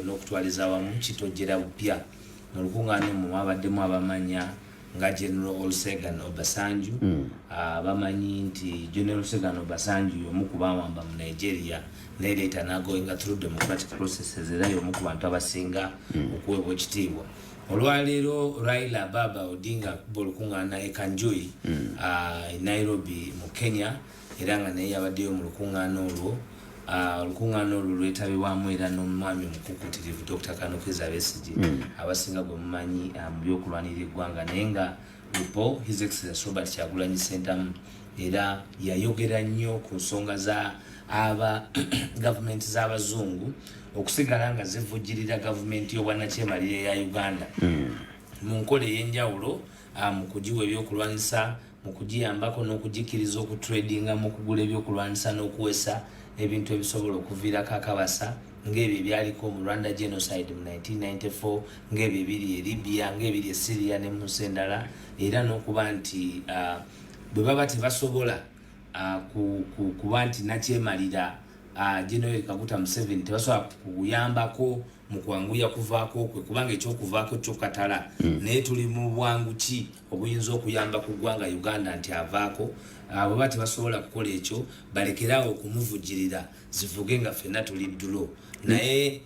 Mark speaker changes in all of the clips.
Speaker 1: N'okutwaliza awamu kitojjera bupya. Mu lukuŋŋaana omwo mwabaddemu abamanya nga General Olusegun Obasanjo. Bamanyi nti General Olusegun Obasanjo y'omu ku bawamba mu Nigeria, naye later n'agoinga through democratic processes, era y'omu ku bantu abasinga okuweebwa ekitiibwa. Olwaleero Raila Baba Odinga akuba olukuŋŋaana e Kanjui, e Nairobi mu Kenya, era nga naye yabaddeyo mu lukuŋŋaana olwo. Olukuŋŋaana olwo lwetabibwamu era n'omwami omukukuutirivu Dr Colonel Kizza Besigye, abasinga gwe mumanyi mu byokulwanirira eggwanga. Naye nga lupo His Excellence Robert Kyagulanyi Sentamu era yayogera nnyo ku nsonga za aba gavumenti z'abazungu okusigala nga zivujjirira gavumenti y'obwannakyemalira eya Uganda mu nkola ey'enjawulo, mu kugiwa ebyokulwanyisa, mu kugiyambako n'okugikiriza okutradinga mu kugula ebyokulwanyisa n'okuwesa ebintu ebisobola okuviirako akabasa, ng'ebyo ebyaliko mu Rwanda genocide mu 1994, ng'ebyo ebiri e Libya, ng'ebiri e Syria ne mu nsi endala. Era n'okuba nti bwe baba tebasobola kuba nti nakyemalira General Kaguta Museveni tebasobola kuyambako mu kwanguya kuvaako kwe, kubanga ekyokuvaako kyo katala. Naye tuli mu bwangu ki obuyinza okuyamba ku ggwanga Uganda nti avaako? Bwe tebasobola kukola ekyo, balekerawo okumuvugirira, zivuge nga ffenna tuli ddulo. Naye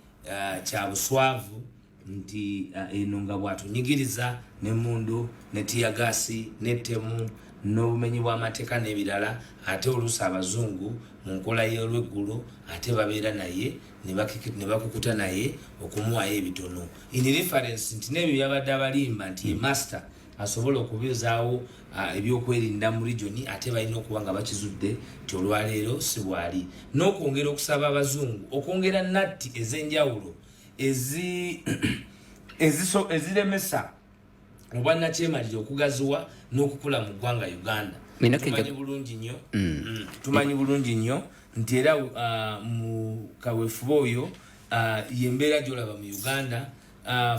Speaker 1: kya buswavu nti eno nga bwatunyigiriza n'emmundu ne teargas n'ettemu n'obumenyi bw'amateeka n'ebirala, ate oluusi abazungu mu nkola y'olweggulo ate babeera naye ne bakukuta naye okumuwayo ebitono, in reference nti n'ebyo byabadde abalimba nti ye master asobola okubeezaawo ebyokwerinda mu region, ate balina okuba nga bakizudde nti olwaleero si bwali. N'okwongera okusaba abazungu okwongera natti ez'enjawulo eziremesa obwannakyemalira okugaziwa n'okukula mu ggwanga Uganda. Tumanyi bulungi nnyo, tumanyi bulungi nnyo nti era mu kaweefube oyo yembeera gyolaba mu Uganda.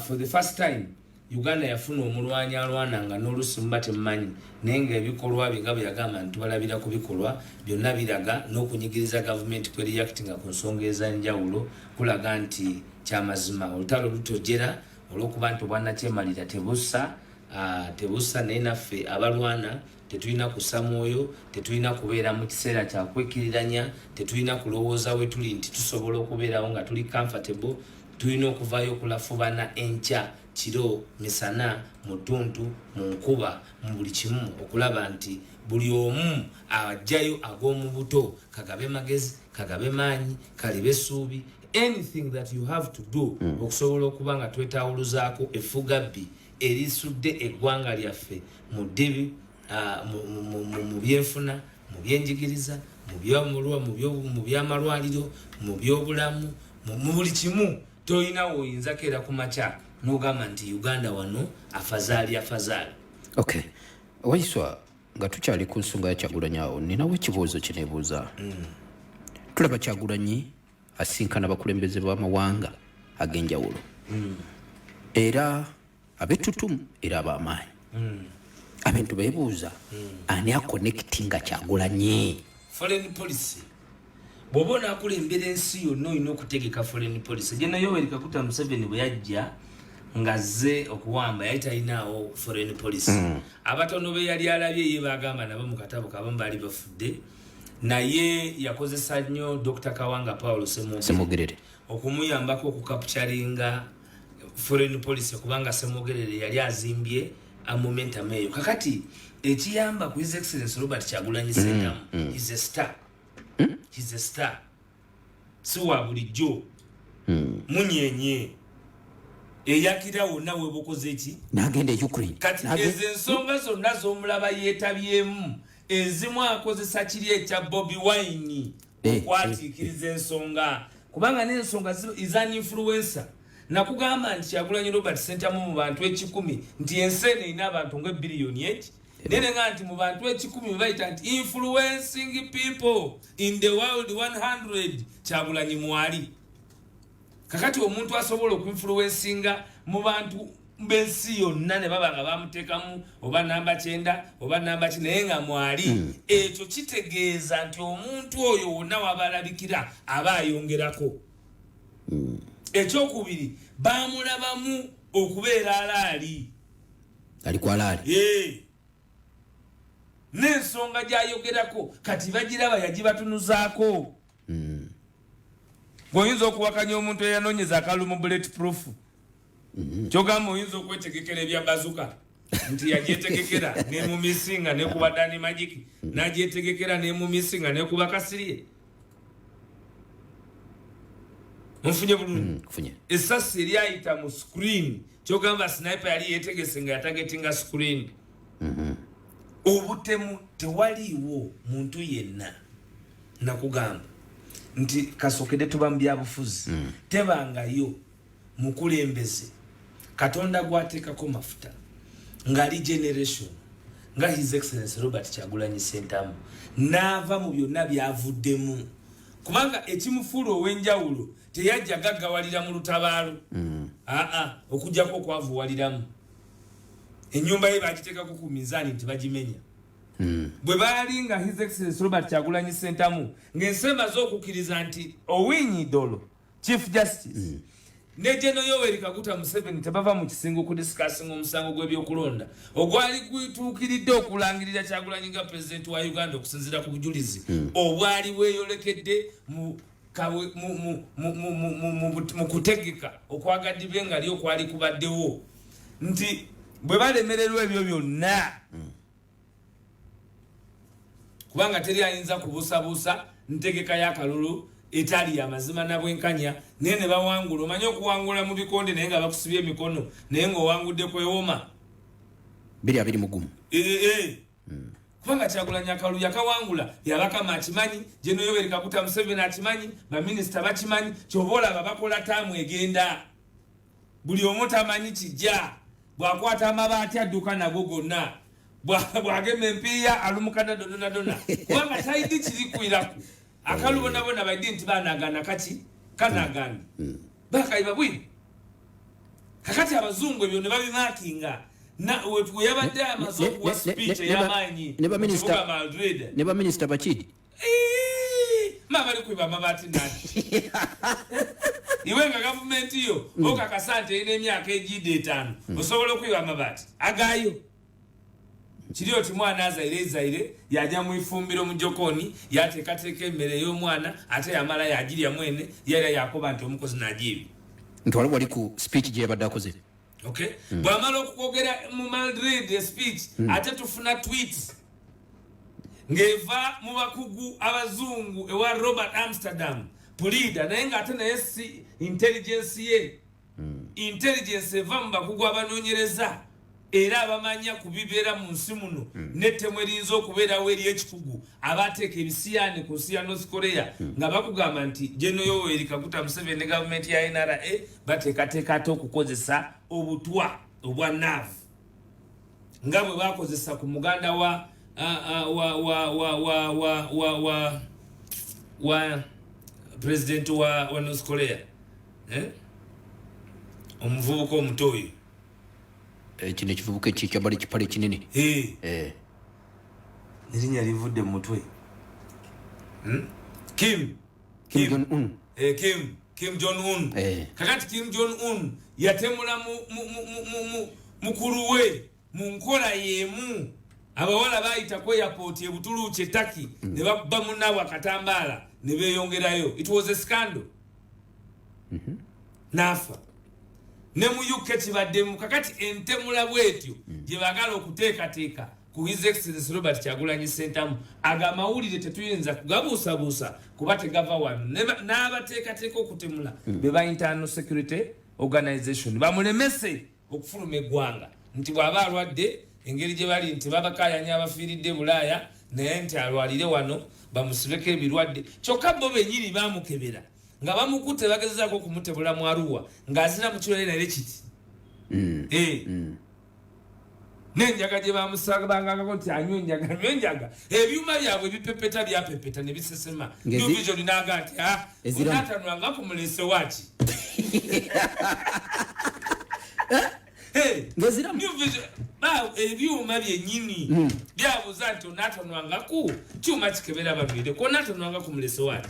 Speaker 1: For the first time Uganda yafuna omulwanyi alwana nga n'oluusi muba temumanyi, naye nga ebikolwa bye, nga bwe yagamba nti tubalabira ku bikolwa, byonna biraga n'okunyigiriza gavumenti kwe reactinga ku nsonga ez'enjawulo kulaga nti kyamazima olutalo lutojera, olw'okuba nti obwannakyemalira tebussa, tebussa. Naye naffe abalwana tetulina kussa mwoyo, tetulina kubeera mu kiseera kyakwekiriranya, tetulina kulowooza we tuli nti tusobola okubeerawo nga tuli comfortable. Tulina okuvaayo okulafubana enkya, kiro, misana, mu ttuntu, mu nkuba, mu buli kimu, okulaba nti buli omu ajjayo ag'omu buto, kagabe magezi, kagabe maanyi, kalibe essuubi, anything that you have to do, okusobola okuba nga twetawuluzaako effugabbi erisudde eggwanga lyaffe mu ddibi, mu byenfuna, mu byenjigiriza, mu byamalwaliro, mu byobulamu, mu buli kimu. Tolina woyinza keera ku makya n'ogamba nti Uganda wano afazaali afazaali.
Speaker 2: Okay, Waiswa, nga tukyali ku nsonga ya Kyagulanyi awo, ninawo ekibuuzo kineebuuza. Tulaba Kyagulanyi asinkana abakulembeze b'amawanga ag'enjawulo, era ab'ettutumu, era ab'amaanyi. Abantu beebuuza ani aconnectinga Kyagulanyi?
Speaker 1: Foreign policy, bw'oba onaakulembera ensi yonna, olina okutegeka foreign policy. General Yoweri Kaguta Museveni bwe yajja ng'azze okuwamba, yali talinaawo foreign policy. Abatono be yali alabye ye bagamba nabo mu katabo kabamu baali bafudde, naye yakozesa nnyo Dr Kawanga Paul Ssemogerere
Speaker 2: Ssemogerere
Speaker 1: okumuyambako okucapturinga foreign policy, kubanga Ssemogerere yali azimbye momentum eyo. Kakati ekiyamba ku His Excellence Robert Kyagulanyi Sentamu, is a star, he's a star, si wa bulijjo. Munyenye eyakira wonna webukoze ki.
Speaker 2: N'agenda e Ukraine.
Speaker 1: Kati ezo ensonga zonna z'omulaba yeetabyemu, ezimu akozesa kiri ekya Bobi Wine okwatiikiriza ensonga, kubanga n'ensonga is an influencer. Nakugamba nti Kyagulanyi Robert Sentamu mu bantu 100, nti ensi eno erina abantu nga ebiriyoni eki, naye nga nti mu bantu 100 bebayita nti influencing people in the world 100, Kyagulanyi mwali. Kakati omuntu asobola okuinfluencinga mu bantu b'ensi yonna ne baba nga bamuteekamu oba namba 90 oba namba ki, naye nga mwali, ekyo kitegeeza nti omuntu oyo wonna waba alabikira aba ayongerako. Ekyokubiri, bamulabamu okubeera alaali.
Speaker 2: Ali ku alaali.
Speaker 1: N'ensonga gyayogerako kati bagiraba, yagibatunuzaako. Bw'oyinza okuwakanya omuntu eyanoonyeza akalulu mu bullet proof, kyogamba oyinza okwetegekera ebya bazooka nti yagyetegekera nemumisinga nekuba Dani Magic, nagyetegekera nemumisinga nekuba Kasirye. Nfunye bulungi?
Speaker 2: Kufunye.
Speaker 1: Essasi eryayita mu screen, kyogamba sniper yali yetegese nga yatargetinga screen. Obutemu tewaliiwo muntu yenna. Nakugamba nti kasokede tuba mu byabufuzi, tebangayo mukulembeze Katonda gwateekako mafuta ng'ali generation nga His Excellence Robert Kyagulanyi Sentamu, n'ava mu byonna byavuddemu, kubanga ekimufuula ow'enjawulo teyajja gaggawalira mu lutabaalo, aa, okugjako okwavuwaliramu. Ennyumba ye bagiteekako ku minzaani nti bagimenya. Bwe baali nga His Excellence Robert Kyagulanyi Sentamu, ng'ensi emaze okukkiriza nti Owiny Dollo Chief Justice ne General Yoweri Kaguta Museveni tebava mu kisingo kudiscussinga omusango gw'ebyokulonda ogwali gutuukiridde okulangirira Kyagulanyi nga pulezidenti wa Uganda, okusinziira ku bujulizi obwali bweyolekedde mu kutegeka okwagadibwe nga li okwali kubaddewo, nti bwe balemererwa ebyo byonna, kubanga teri ayinza kubuusabuusa ntegeka y'akalulu etali yamazima nabwenkanya, naye ne bawangula. Omanye okuwangula mu bikonde naye nga bakusibye emikono, naye ng'owangudde kwewoma.
Speaker 2: 2021.
Speaker 1: Eh. Kubanga Kyagulanyi akalulu yakawangula, yabakama akimanyi, General Yoweri Kaguta Museveni akimanyi, baminisita bakimanyi. Kyova olaba bakola taamu egenda, buli omu tamanyi kijja. Bwakwata amabaati adduka nago gonna, bwagema empiiya alumukana dodonadona, kubanga taidi kirikwiraku. Akalu bonabona baidi nti banagana kaki kanagana bakayiba bwino. Kakati abazungu ebyo ne babimakinga weyabadde amaze okuwa speech ey'amaanyi mu kibuga Madrid.
Speaker 2: Ne baminisita bakidi.
Speaker 1: Ma bali kwiba amabaati nani? Iwe nga gavumenti yo okakasa nti erina emyaka egidde 5, osobola okwiba amabaati agayo? Kiri oti mwana azaire ezaire, yajja mu ifumbiro mu jokoni, yateekateeka emmere ey'omwana, ate yamala yagirya mwene, yera yakoba nti omukozi nagiibye.
Speaker 2: Nti wali ku speech gye yabadde akoze.
Speaker 1: Okay, bwamala okwogera mu Madrid speech, ate tufuna tweet ng'eva mu bakugu abazungu ewa Robert Amsterdam pulida, naye ng'ate naye si intelligence ye. Intelligence eva mu bakugu abanoonyereza era abamanya ku bibeera mu nsi muno n'ettemu eriyinza okubeerawo eri ekikugu, abateeka ebisiyaani ku nsi ya North Korea, nga bakugamba nti General Yoweri Kaguta Museveni ne gavumenti ya NRA bateekateeka ate okukozesa obutwa obwa naavu nga bwe bakozesa ku muganda wa wa wa wa wa wa wa wa wa president wa North Korea, eh? Omuvubuka omuto oyo.
Speaker 2: Kino ekivubuka ekikyambala ekipale ekinene.
Speaker 1: Eh. Erinnya livudde mu mutwe. Kim.
Speaker 2: Kim Jong Un.
Speaker 1: Kim Jong Un. Kakati Kim Jong Un yatemula mu mukulu we mu nkola y'emu. Abawala bayita ku airport e Butuluki e Turkey, ne bakuba munnaabwe akatambaala ne beeyongerayo. It was a scandal. N'afa. Ne mu UK kibaddemu. Kakati entemula bwetyo gye baagala okuteekateeka ku His Excellence Robert Kyagulanyi Sentamu. Ago amawulire tetuyinza kugabuusabuusa kuba tegava wano. N'abateekateeka okutemula be ba Internal Security Organization, bamulemese okufuluma eggwanga, nti bw'aba alwadde, engeri gye bali nti babakayanya abafiiridde Bulaaya, naye nti alwalire wano bamusibeko ebirwadde. Kyokka bo bennyini bamukebera nga bamukutte, bagezezaako okumutebula mu Arua ng'azira mu kirwadde naye kiti. N'enjaga gye bamusabangako nti anywa enjaga, anywa enjaga, ebyuma byabwe bipepeta byapepeta ne bisesema. New Vision n'aga nti ah, onatanwanga kumulese waki? Ebyuma byennyini byabuuza nti onatanwangaku kyuma kikebera banywire ko, onatanwanga kumulese waki?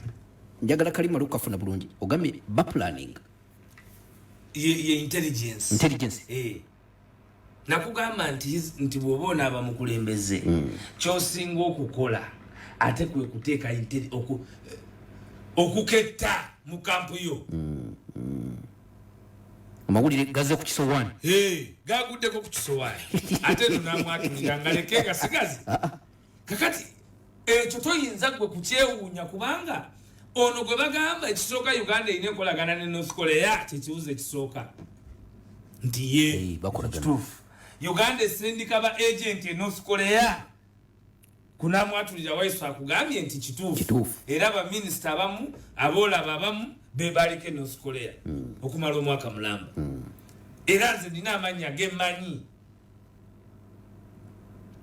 Speaker 2: Njagala kalima lukafuna bulungi. Ogambye baplanning.
Speaker 1: Ye intelligence.
Speaker 2: Intelligence.
Speaker 1: Nakugamba nti bw'oba onaaba mukulembeze, kyosinga okukola ate kwe kuteeka okuketta mu kampu yo.
Speaker 2: Amawulire gaze ku kisowaani.
Speaker 1: Gaguddeko ku kisowaani, ate eno namwatulira nga leke gasigaze. Kakati ekyo toyinza gwe kukyewuunya, kubanga ono gwe bagamba ekisooka, Uganda erina enkolagana ne North Korea, kyekibuzo ekisooka nti ye
Speaker 2: Bakolagana.
Speaker 1: Kituufu, Uganda esindika ba agent e North Korea. Kunamwatulira waiso akugambye nti kituufu.
Speaker 2: Kituufu.
Speaker 1: Era baminisita abamu aboolaba abamu bebaliko e North Korea okumala omwaka mulamba. Era nze nina amannya gemmanyi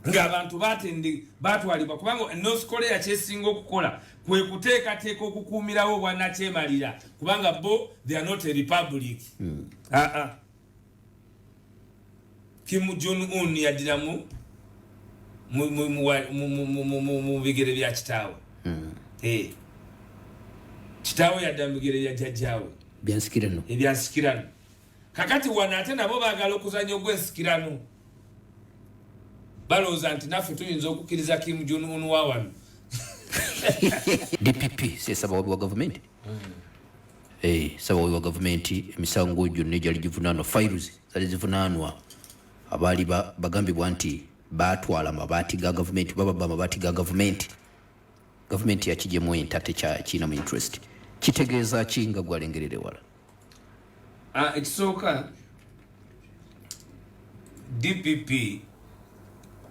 Speaker 1: ng'abantu batende batwalibwa, kubanga North Korea kyesinga okukola kwe kuteekateeka okukuumirawo obwannakyemalira, kubanga bo they are not a republic. Ah, ah. Kim Jong Un yaddira mu bigere bya kitaawe. Kitaawe yadda mu bigere bya jjajjaawe.
Speaker 2: Byansikirano.
Speaker 1: Ebyansikirano. Kakati wano ate nabo baagala okuzanya ogw'ensikirano, balowooza nti naffe tuyinza okukkiriza Kim Jong Un wa wano.
Speaker 2: DPP si ssabawabi wa gavumenti? Ssabawabi wa gavumenti, emisango gyonna egyali givunaanwa, files zali zivunaanwa abaali bagambibwa nti batwala amabaati ga gavumenti, bababba amabaati ga gavumenti, gavumenti yakijemu enta tekyakirinamu interest. Kitegeeza ki nga gwalengerera ewala?
Speaker 1: Ah, ekisooka, DPP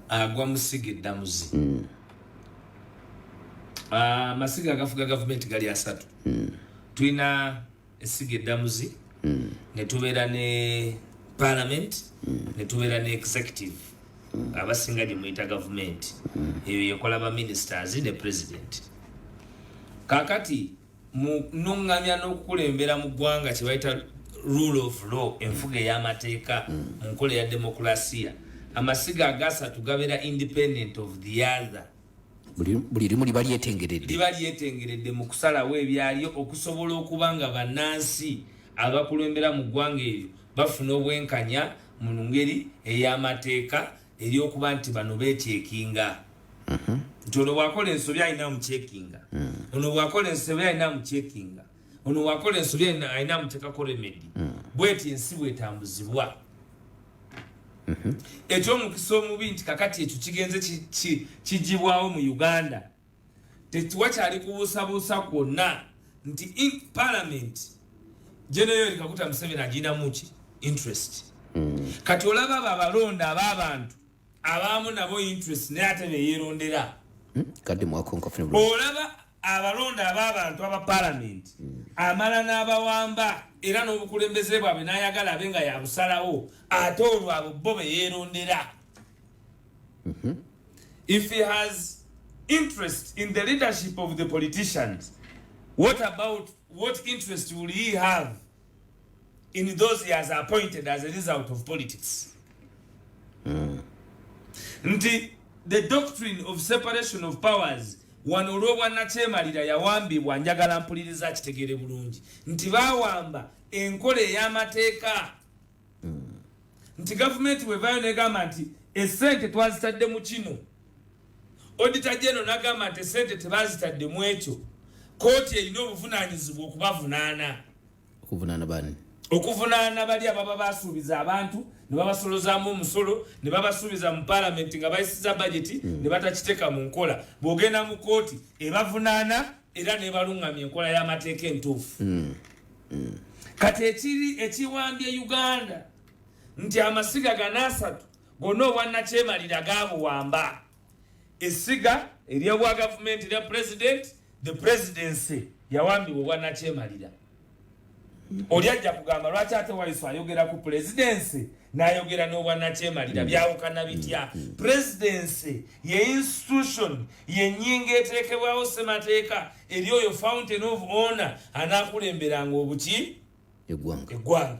Speaker 1: agwa musiga eddamuzi. Ah, amasiga agafuga gavumenti gali asatu. Tulina essiga eddamuzi, ne tubeera ne parliament, ne tubeera ne executive, abasinga gye muyita gavumenti. Eyo yekola ba ministers ne president. Kakati mu nuŋŋamya n'okukulembera mu ggwanga kye bayita rule of law, enfuga ey'amateeka mu nkola eya demokulasiya, amasiga agasatu gabeera independent of the other.
Speaker 2: Buli limu liba lyetengeredde.
Speaker 1: Liba lyetengeredde mu kusalawo ebyalyo, okusobola okuba nga bannansi abakulembera mu ggwanga eryo bafuna obwenkanya mu ngeri ey'amateeka, eryokuba nti bano beekyekinga, nti ono bw'akola ensobi alina mukyekinga, ono bw'akola ensobi alina mukyekinga, ono bw'akola ensobi alina muteekako remedy. Bweti ensi bwetambuzibwa. Ekyomukisa omubi nti kakati ekyo kigenze kigibwawo mu Uganda. Tewakyali kubuusabuusa kwonna nti in parliament General Yoweri Kaguta Museveni aginamu ki interest. Kati olaba abo abalonda ab'abantu abamu nabo interest, naye ate beyerondera.
Speaker 2: Kadde mwako nkafune bulungi.
Speaker 1: Olaba abalonda ab'abantu aba parliament amala n'abawamba, era n'obukulembeze bwabwe n'ayagala abe nga yabusalawo, ate olwo abo bo beyerondera. If he has interest in the leadership of the politicians, what about, what interest will he have in those he has appointed as a result of politics? Nti the doctrine of separation of powers wano olw'obwannakyemalira yawambibwa. Njagala mpuliriza akitegere bulungi nti bawamba enkola ey'amateeka, nti gavumenti bwevaayo negamba nti esente twazitadde mu kino, Auditor General nagamba nti esente tebazitadde mu ekyo, kooti erina obuvunanyizibwa okubavunaana.
Speaker 2: Okuvunaana bani?
Speaker 1: Okuvunaana bali ababa basuubiza abantu ne babasolozaamu omusolo, ne babasuubiza mu paalamenti nga bayisiza bageti, ne batakiteeka mu nkola. Bw'ogenda mu kooti ebavunaana era nebaluŋŋamya enkola y'amateeka entuufu. Kati ekiri ekiwambye Uganda nti amasiga gano asatu gonna obwannakyemalira gabuwamba. Essiga eryobwa gavumenti erya president, the presidency, yawambibwa obwannakyemalira. Oli ajja kugamba, lwaki ate Waiso ayogera ku presidency n'ayogera n'obwannakyemalira? Byawukana bitya? Presidency ye institution, yenyinga eteekebwawo ssemateeka eri oyo fountain of honor anaakulemberanga obuki?
Speaker 2: Eggwanga.
Speaker 1: Eggwanga.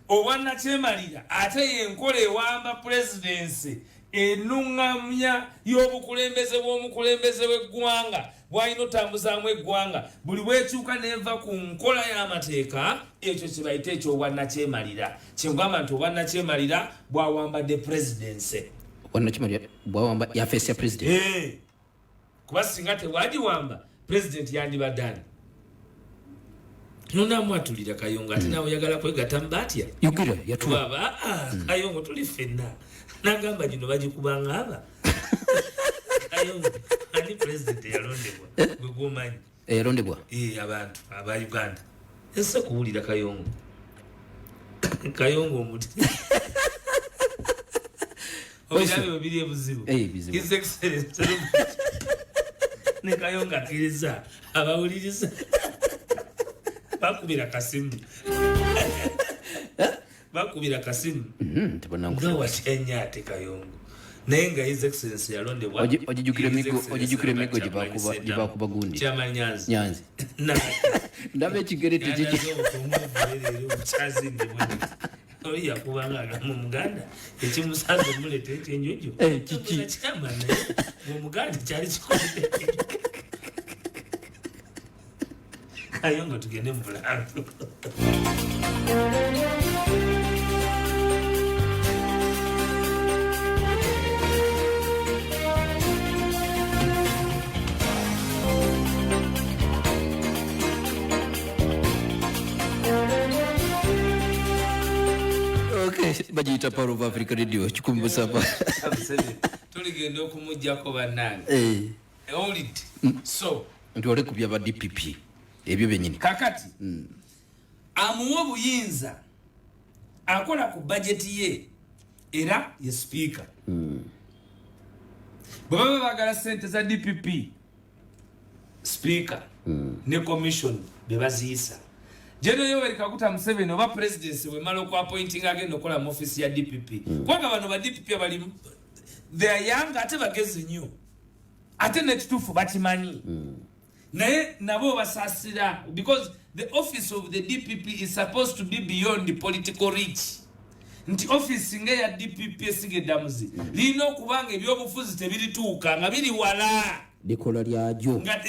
Speaker 1: Obwannakyemalira ate yenkola ewamba presidency. Ennuŋŋamya y'obukulembeze bw'omukulembeze w'eggwanga bw'alina otambuzaamu eggwanga buli bwekyuka n'eva ku nkola y'amateeka, ekyo kye bayita ekyobwannakyemalira. Kyengamba nti obwannakyemalira bwawambadde presidency.
Speaker 2: Obwannakyemalira bwawamba yafeesi ya president.
Speaker 1: Kuba singa tebwagiwamba, president yandibadde ani? Nonamwatulira Kayongo ate nawe oyagala kwegatta mu batya.
Speaker 2: Yogera yatula.
Speaker 1: Baba, Kayongo tuli ffenna, nagamba gino bagikubanga aba Kayongo. Ani president eyalondebwa gwe gwomanyi?
Speaker 2: Eyalondebwa?
Speaker 1: Abantu aba Uganda ese kuwulira Kayongo. Kayongo omuti obirabe biri ebuzibu.
Speaker 2: Bizibu.
Speaker 1: His Excellency ne Kayongo akkiriza abawuliriza bakubira kasimu, bakubira kasimu.
Speaker 2: Tebannankusa.
Speaker 1: Nga watya ate Kayongo, naye nga His Excellence yalondebwa.
Speaker 2: Ogijjukira
Speaker 1: His
Speaker 2: emigo-
Speaker 1: Excellency
Speaker 2: ogijjukira emigo
Speaker 1: Robert
Speaker 2: gye bakuba-
Speaker 1: Kyagulanyi
Speaker 2: gye bakuba gundi.
Speaker 1: Chairman Nyanzi.
Speaker 2: Nyanzi. Ndaba ekigere tekiki.
Speaker 1: Oli yakubanga agamba omuganda ekimusanze muleeta ekyenjojo.
Speaker 2: Kiki?
Speaker 1: Chairman, naye omuganda kyali kikoledde. Kayongo, tugende mu bulango.
Speaker 2: Okay, bagiyita Power of Africa Radio 107.
Speaker 1: Tuligenda okumugjako bannange. Owulidde? So
Speaker 2: nti ole ku byaba DPP ebyo byenyini.
Speaker 1: Kakati amuwa obuyinza, akola ku bajeti ye era ye sipiika. Bwe baba baagala sente za DPP, sipiika ne commission be baziyisa. General Yoweri Kaguta Museveni oba presidency bwemala okuappointinga agenda okukola mu office ya DPP, kubanga bano ba DPP abali they are young ate bagezi nnyo, ate nekituufu bakimanyi, naye nabo basaasira because the office of the DPP is supposed to be beyond the political reach, nti office nga eya DPP esiga eddamuzi lirina okuba nga ebyobufuzi tebirituuka, nga biri wala.
Speaker 2: Likola lyagyo.
Speaker 1: Nga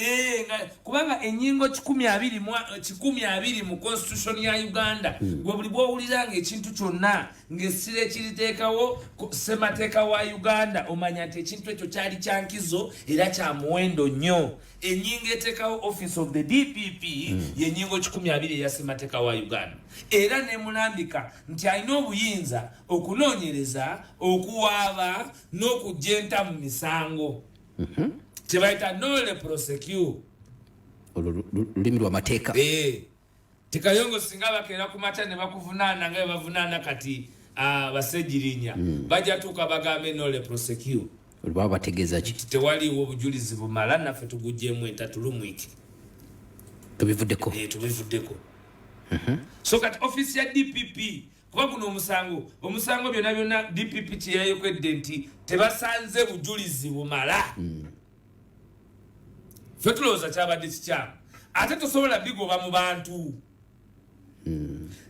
Speaker 1: kubanga enyingo 120 mu constitution ya Uganda, gwe buli bwowulira nga ekintu kyonna ng'essira ekiriteekawo ssemateeka wa Uganda, omanya nti ekintu ekyo kyali kya nkizo era kya muwendo nnyo. Enyingo eteekawo office of the DPP yenyingo 120 eya ssemateeka wa Uganda, era nemulambika nti alina obuyinza okunoonyereza, okuwaaba n'okujja enta mu misango, kyebayita nolle prosequi.
Speaker 2: Olwo lulimi lwamateeka.
Speaker 1: Tikayongo, singa bakeera ku makya ne bakuvunaana nga bebavunaana kati basegirinya, bajja tuuka bagambe nolle prosequi.
Speaker 2: Olwo baba bategeeza ki?
Speaker 1: Nti tewaliiwo obujulizi bumala, naffe tuguggyemu enta tulumwike.
Speaker 2: Tubivuddeko.
Speaker 1: Tubivuddeko. So kati office ya DPP, kuba guno omusango byonna byonna DPP kyeyayokedde nti tebasanze bujulizi bumala, ffe tulowooza kyabadde kikyamu, ate tosobola bigoba mu bantu.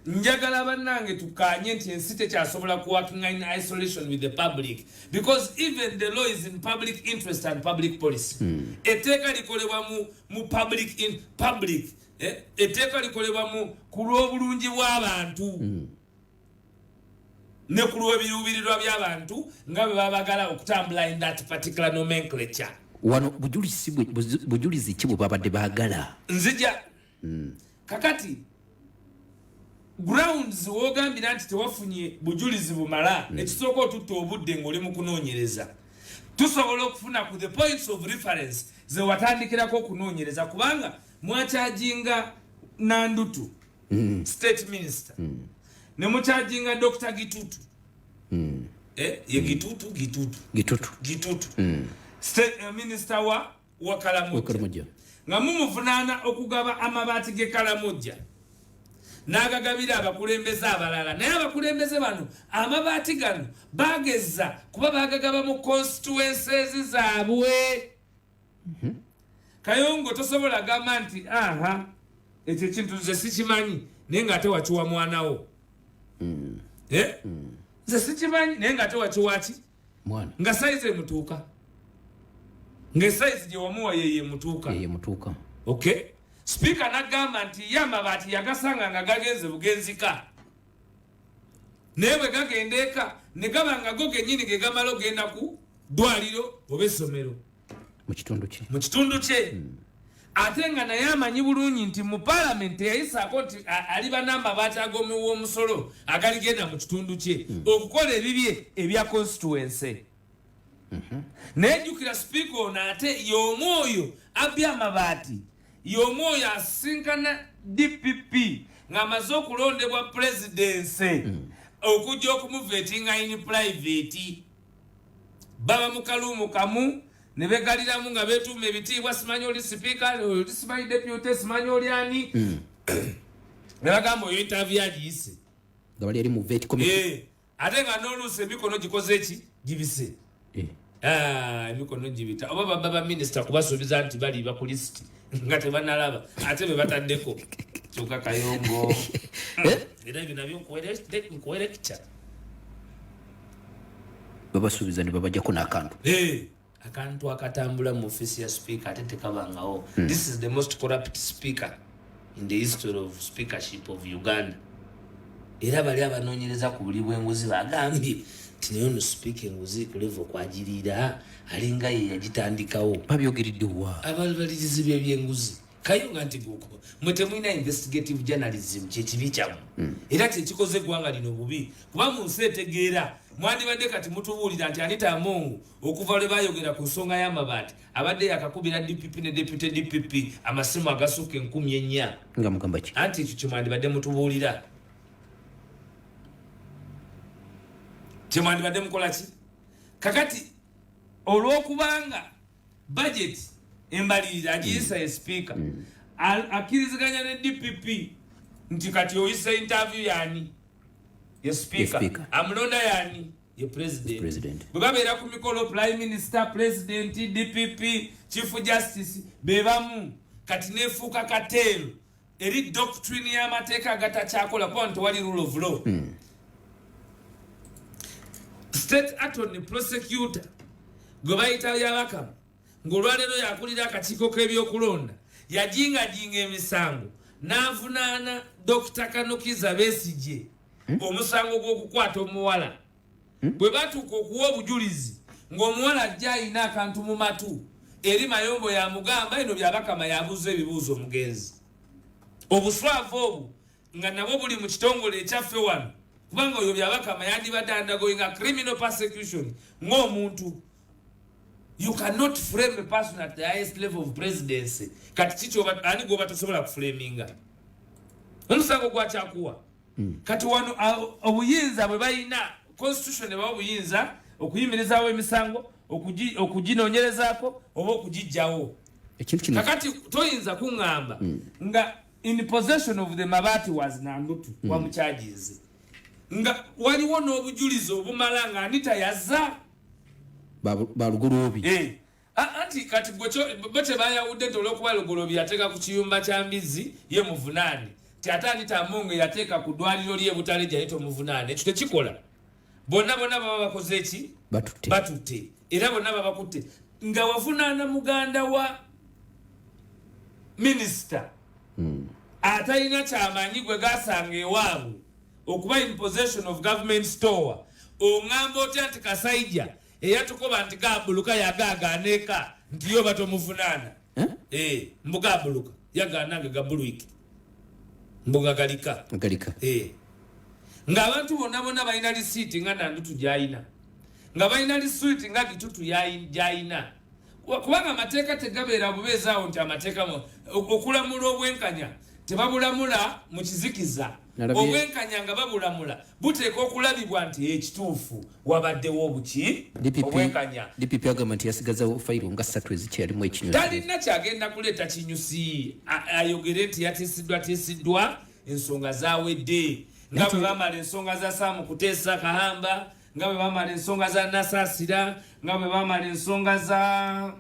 Speaker 1: Njagala bannange tukanye nti ensi tekyasobola kuworkinga in isolation with the public, because even the law is in public interest and public policy. Etteeka likolebwa mu public, in public, etteeka likolebwa mu ku lw'obulungi bw'abantu ne ku lw'ebiruubirirwa by'abantu nga bwe babagala okutambula in that particular nomenclature.
Speaker 2: Wano bujulizi ki bwe babadde baagala?
Speaker 1: Nzija. Kakati grounds wogambira nti tewafunye bujulizi bumala, ekisooka otutta obudde ng'oli mu kunoonyereza. Tusobola okufuna ku the points of reference ze watandikirako okunoonyereza, kubanga mwacharginga Nandutu, state minister, ne mucharginga Dr Gitutu. Ye Gitutu, Gitutu.
Speaker 2: Gitutu.
Speaker 1: Gitutu, state minister wa Kalamojja.
Speaker 2: Kalamojja.
Speaker 1: Nga mumuvunaana okugaba amabaati g'e Kalamojja n'agagabira abakulembeze abalala, naye abakulembeze bano amabaati gano bageza kuba bagagaba mu constituencies zaabwe. Kayongo, tosobola gamba nti aha, ekyo ekintu nze sikimanyi, naye ngaate wakiwa mwanawo. Eh? Nze sikimanyi, naye ngaate wakiwaki?
Speaker 2: Mwana.
Speaker 1: Nga size emutuuka, nga esize gye wamuwa yeye emutuuka.
Speaker 2: Yeye mutuuka.
Speaker 1: Okay, sipiika n'agamba nti ye amabaati yagasanga nga gagenze bugenzika, naye bwe gagenda eka ne gaba nga go gennyini ge gamala ogenda ku ddwaliro oba essomero
Speaker 2: mu kitundu kye.
Speaker 1: Mu kitundu kye. Ate nga naye amanyi bulungi nti mu paalamenti teyayisaako nti aliba n'amabaati ag'omuwa omusolo agaligenda mu kitundu kye okukola ebibye ebya constituency. Naye jjukira, sipiika ono ate y'omu oyo abbye amabaati, y'omu oyo asisinkana DPP ng'amaze okulondebwa presidency okujja okumuvetinga in private. Baba mu kaluumu kamu ne begaliramu nga betuuma ebitiibwa, simanyi oli sipiika, oli simanyi deputy, simanyi oli ani, ne bagamba oyo interview agiyise.
Speaker 2: Nga bali eri mu vet committee.
Speaker 1: Eh, ate nga n'oluusi emikono gikoze eki? Gibise. Ah, emikono gibita oba baba baminisita kubasuubiza nti baliba ku lisiti nga tebanalaba ate be bataddeko kyuka kayongo. Era ebyo nabyo nkuwe lecture.
Speaker 2: Babasuubiza ne babajjako n'akantu.
Speaker 1: Eh, akantu akatambula mu ofiisi ya speaker ate tekabangawo. This is the most corrupt speaker in the history of speakership of Uganda. Era bali abanoonyereza ku buli bw'enguzi bagambye nti naye ono speaker enguzi ku level kwagiriira alinga ye yagitandikawo.
Speaker 2: Babyogeredde wa?
Speaker 1: Abalirizi b'ebyenguzi kayonga nti guko mwe temulina investigative journalism, kyekibi kyammwe era kyekikoze eggwanga lino bubi, kuba mu nsi etegeera mwandibadde kati mutubuulira nti Anita Amongu okuva lwe bayogera ku nsonga y'amabaati abadde yakakubira DPP ne deputy DPP amasimu agasukka 4000.
Speaker 2: Nga mugamba ki?
Speaker 1: Anti ekyo kyemwandibadde mutubuulira, kyemwandibadde mukola ki. Kakati olwokubanga budget embalirira agiyisa ye sipiika, akkiriziganya ne DPP nti kati oyisa interview yani ye sipiika.
Speaker 2: Speaker.
Speaker 1: Amulonda yani ye president.
Speaker 2: President.
Speaker 1: Bwe babeera ku mikolo, prime minister, president, DPP, chief justice bebamu. Kati nefuuka kateero eri doctrine y'amateeka agatakyakola, kuba nti tewali rule of law. State attorney prosecutor gwe bayita Byabakama, ng'olwaleero yakulira akakiiko k'ebyokulonda, yajingajinga emisango n'avunaana Dr Kanukiza Besigye omusango gw'okukwata omuwala. Bwe batuuka okuwa obujulizi, ng'omuwala ajja ayina akantu mu matu, eri Mayombo yamugamba eno Byabakama yabuuza ebibuuzo omugenzi. Obuswavu obwo nga nabwo buli mu kitongole ekyaffe wano, kubanga oyo Byabakama yandibadde undergoing a criminal persecution ng'omuntu. You cannot frame a person at the highest level of presidency. Kati kikyoba ani gwoba tosobola kuframinga omusango gwakyakuwa? Kati wano obuyinza bwe balina, constitution ebawa obuyinza okuyimirizaawo emisango, okuginoonyerezaako oba okugijjawo.
Speaker 2: Ekintu kino.
Speaker 1: Kakati toyinza kuŋŋamba nga in possession of the mabaati was Nandutu, wamukyajinze nga waliwo n'obujulizi obumala nga Anita yazza.
Speaker 2: Balugoloobi.
Speaker 1: Eh. Anti kati bo kyebayawudde nti olwokuba Lugoloobi yateeka ku kiyumba kya mbizi ye muvunaane, ti ate Anita Amongo yateeka ku ddwaliro ly'e Butaleja ye tomuvunaane. Ekyo tekikola. Bonna bonna baba bakoze eki?
Speaker 2: Batutte.
Speaker 1: Batutte, era bonna babakutte nga wavunaana muganda wa minisita atalina kyamanyi gwe gasanga ewaabwe okuba in possession of government store. Oŋŋamba otya nti Kasaija eyatukoba nti gabuluka yagaagaana eka nti yo batomuvunaana?
Speaker 2: Eh?
Speaker 1: Eh, mbu gabuluka yagaana nga gabulwike, mbu gagalika.
Speaker 2: Galika.
Speaker 1: Eh. Ng'abantu bonna bonna balina lisiiti nga Nandutu gy'ayina, nga balina lisiiti nga Gitutu gy'ayina, kubanga amateeka tegabeera bubeezaawo nti amateeka okulamula obwenkanya tebabulamula mu kizikiza. Obwenkanya nga babulamula buteeka okulabibwa nti ekituufu wabaddewo obuki obwenkanya.
Speaker 2: DPP agamba nti yasigazawo fayiro nga ssatu ezikyalimu ekinyusi.
Speaker 1: Talina kyagenda kuleeta kinyusi. Ayogere nti yatiisiddwa tiisiddwa, ensonga zawedde nga bwe bamala ensonga za Saamu Kuteesa Kahamba. Nga bwe bamala ensonga za Nasasira, nga bwe bamala ensonga za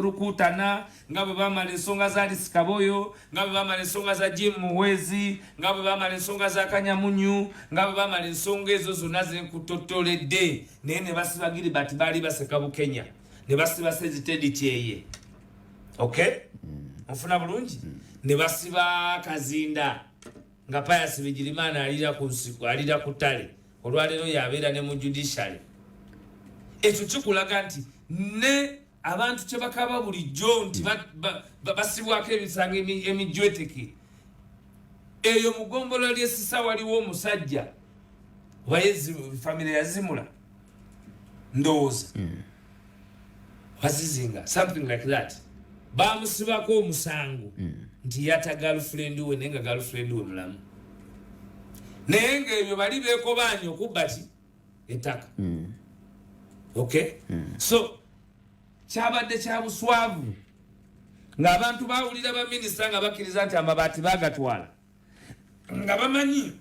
Speaker 1: Rukutana, nga bwe bamala ensonga za Alice Kaboyo, nga bwe bamala ensonga za Jim Muhwezi, nga bwe bamala ensonga za Kanyamunyu, nga bwe bamala ensonga ezo zonna zenkutottoledde, naye ne basiba Gilbert baali baseka Bukenya, ne basiba Sezitedi Kyeye. Okay, onfuna bulungi? Ne basiba Kazinda nga Pius Bigirimana alira ku nsiko, alira ku ttale. Olwaleero yabeera ne mu judiciary. Ekyo kikulaga nti ne abantu kye bakaba bulijjo nti basibwako emisango emijweteke. Eyo mu ggombolola ly'Essisa waliwo omusajja oba famire yazimula, ndowooza wazizinga, something like that. Bamusibako omusango nti yatta girlfriend we, naye nga girlfriend we mulamu, naye ngaebyo bali bekobaanye okubba ki ettaka. Okay, so kyabadde kya buswavu ng'abantu bawulira baminisita nga bakkiriza nti amabaati bagatwala, nga bamanyi,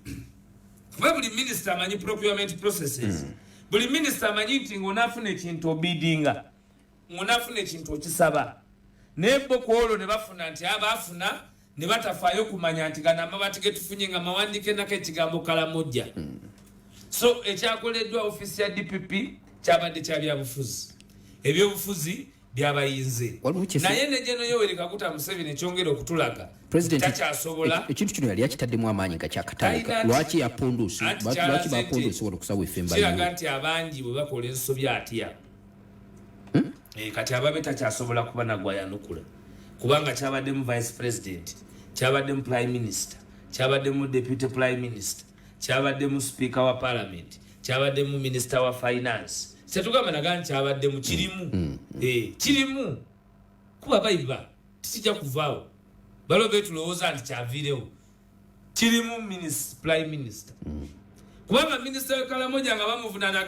Speaker 1: kuba buli minisita amanyi procurement processes. Buli minisita amanyi nti ng'onaafuna ekintu obidinga, ng'onaafuna ekintu okisaba. Naye bo ku olwo ne bafuna nti abaafuna ne batafaayo kumanya nti gano amabaati getufunye nga mawandiike nako ekigambo Kalamojja. So ekyakoleddwa ofiisi ya DPP kyabadde kya byabufuzi, ebyobufuzi byabayinze. Naye ne General Yoweri Kaguta Museveni ekyongera okutulaga takyasobola.
Speaker 2: Ekintu kino yali akitaddemu amaanyi nga kyakatandika. Lwaki yapunduuse? Lwaki bapunduuse wano kusawo efemba?
Speaker 1: Kiraga nti abangi bwe bakola ensobi atya. Kati ababe takyasobola kuba nagwayanukula, kubanga kyabaddemu vice president, kyabaddemu prime minister, kyabaddemu deputy prime minister, kyabaddemu speaker wa parliament, kyabaddemu minister wa finance. Kyetugamba naga nti kyabaddemu kirimu. Kirimu kuba bayiba tikijja kuvaawo. Baliwo betulowooza nti kyaviirewo, kirimu prime minister, kubanga minisita wekalamoja nga bamuvunana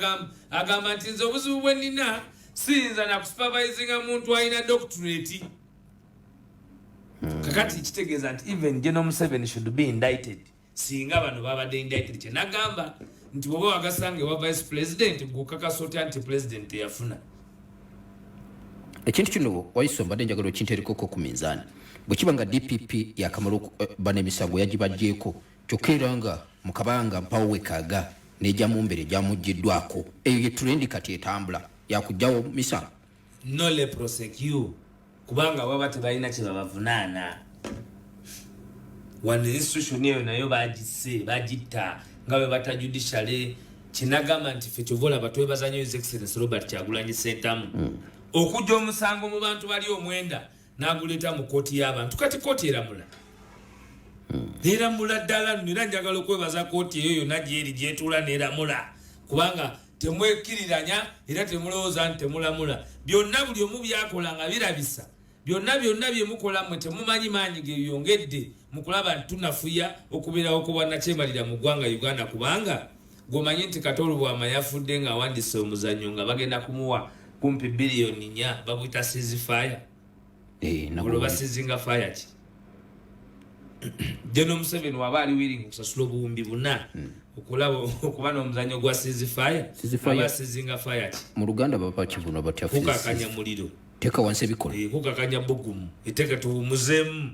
Speaker 1: agamba nti nze obuzibu bwe nnina siyinza nakusupervisinga muntu alina doctorate. Kakati kitegeeza nti even General Museveni should be indicted singa bano babadde indicted. Kyenagamba nti bwoba wagasanga ewa vice president, gukakasa otya nti president teyafuna?
Speaker 2: Ekintu kino waiso mbadde njagala okinterekoko ku minzaani. Bwe kiba nga DPP yakamala bano emisango yagibajjeeko, kyokka era nga mu kabanga mpawo wekaaga n'egyamumbere gyamuggyiddwako, eyo ye trend kati etambula yakugjawo misango.
Speaker 1: Nolle prosequi, kubanga baba tebalina kye babavunaana. Wano institution eyo nayo bagisse, bagitta nga bwe bata judiciary. Kinagamba nti ffe kyova olaba twebaza nnyo His Excellence Robert Kyagulanyi Sentamu okujja omusango mu bantu bali omwenda n'aguleeta mu kooti y'abantu. Kati kooti eramula, neramula ddala nno. Era njagala okwebaza kooti eyo yonna gyeri gyetuula neramula, kubanga temwekkiriranya era temulowooza nti temulamula. Byonna buli omu byakola nga birabisa, byonna byonna byemukola mmwe temumanyi maanyi gebyongedde mu kulaba nti tunafuya okubeerawo ku bwannakyemalira mu ggwanga Uganda. Kubanga gwomanyi nti Kato Lubwama yafudde ng'awandiise omuzannyo nga bagenda kumuwa kumpi biliyoni 4, babuyita ceasefire. Olwo basizinga fire ki? General Museveni waba ali willing okusasula obuwumbi 4 okulaba okuba n'omuzannyo gwa ceasefire, aba sizinga fire ki?
Speaker 2: Mu Luganda baba kivuna batya?
Speaker 1: Kukakanya muliro.
Speaker 2: Teeka wansi ebikola.
Speaker 1: Kukakanya bugumu, eteeka tuwumuzeemu,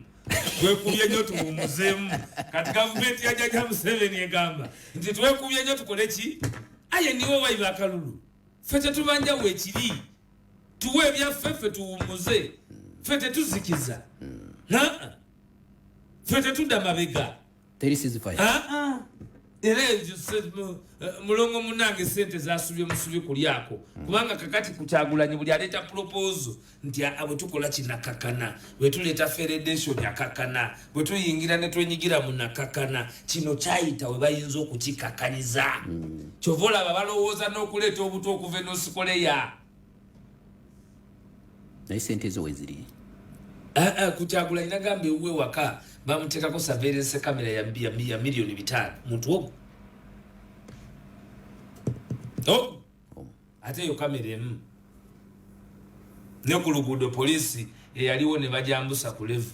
Speaker 1: twekubye nnyo, tuwumuzeemu. Kati gavumenti ya Jajja Museveni egamba nti twekubye nnyo, tukole ki? Aye niwe wayiba akalulu, ffe tetubanja weekiri, tuwe ebyaffe ffe tuwumuze. Ffe tetuzikiza, naa ffe tetudda mabega.
Speaker 2: Teri ceasefire.
Speaker 1: Aa, era ekyo mulongo munange, sente zasubye musubi kulyako, kubanga kakati kukyagulanyi buli aleeta proposal nti bwe tukola kinakakana, bwe tuleeta federation akakana, bwe tuyingira ne twenyigira mu nakakana, kino kyayita we bayinza okukikakanyiza. Kyova olaba balowooza n'okuleeta obuto okuva e North Korea.
Speaker 2: Naye sente ezo weziri?
Speaker 1: Kukyagulanyi nagamba ewuwe waka bamuteekako surveillance camera ya miliyoni 500 muntu ogwo. Oh! Ate eyo kamera emu ne ku luguudo poliisi eyaliwo ne bajambusa ku level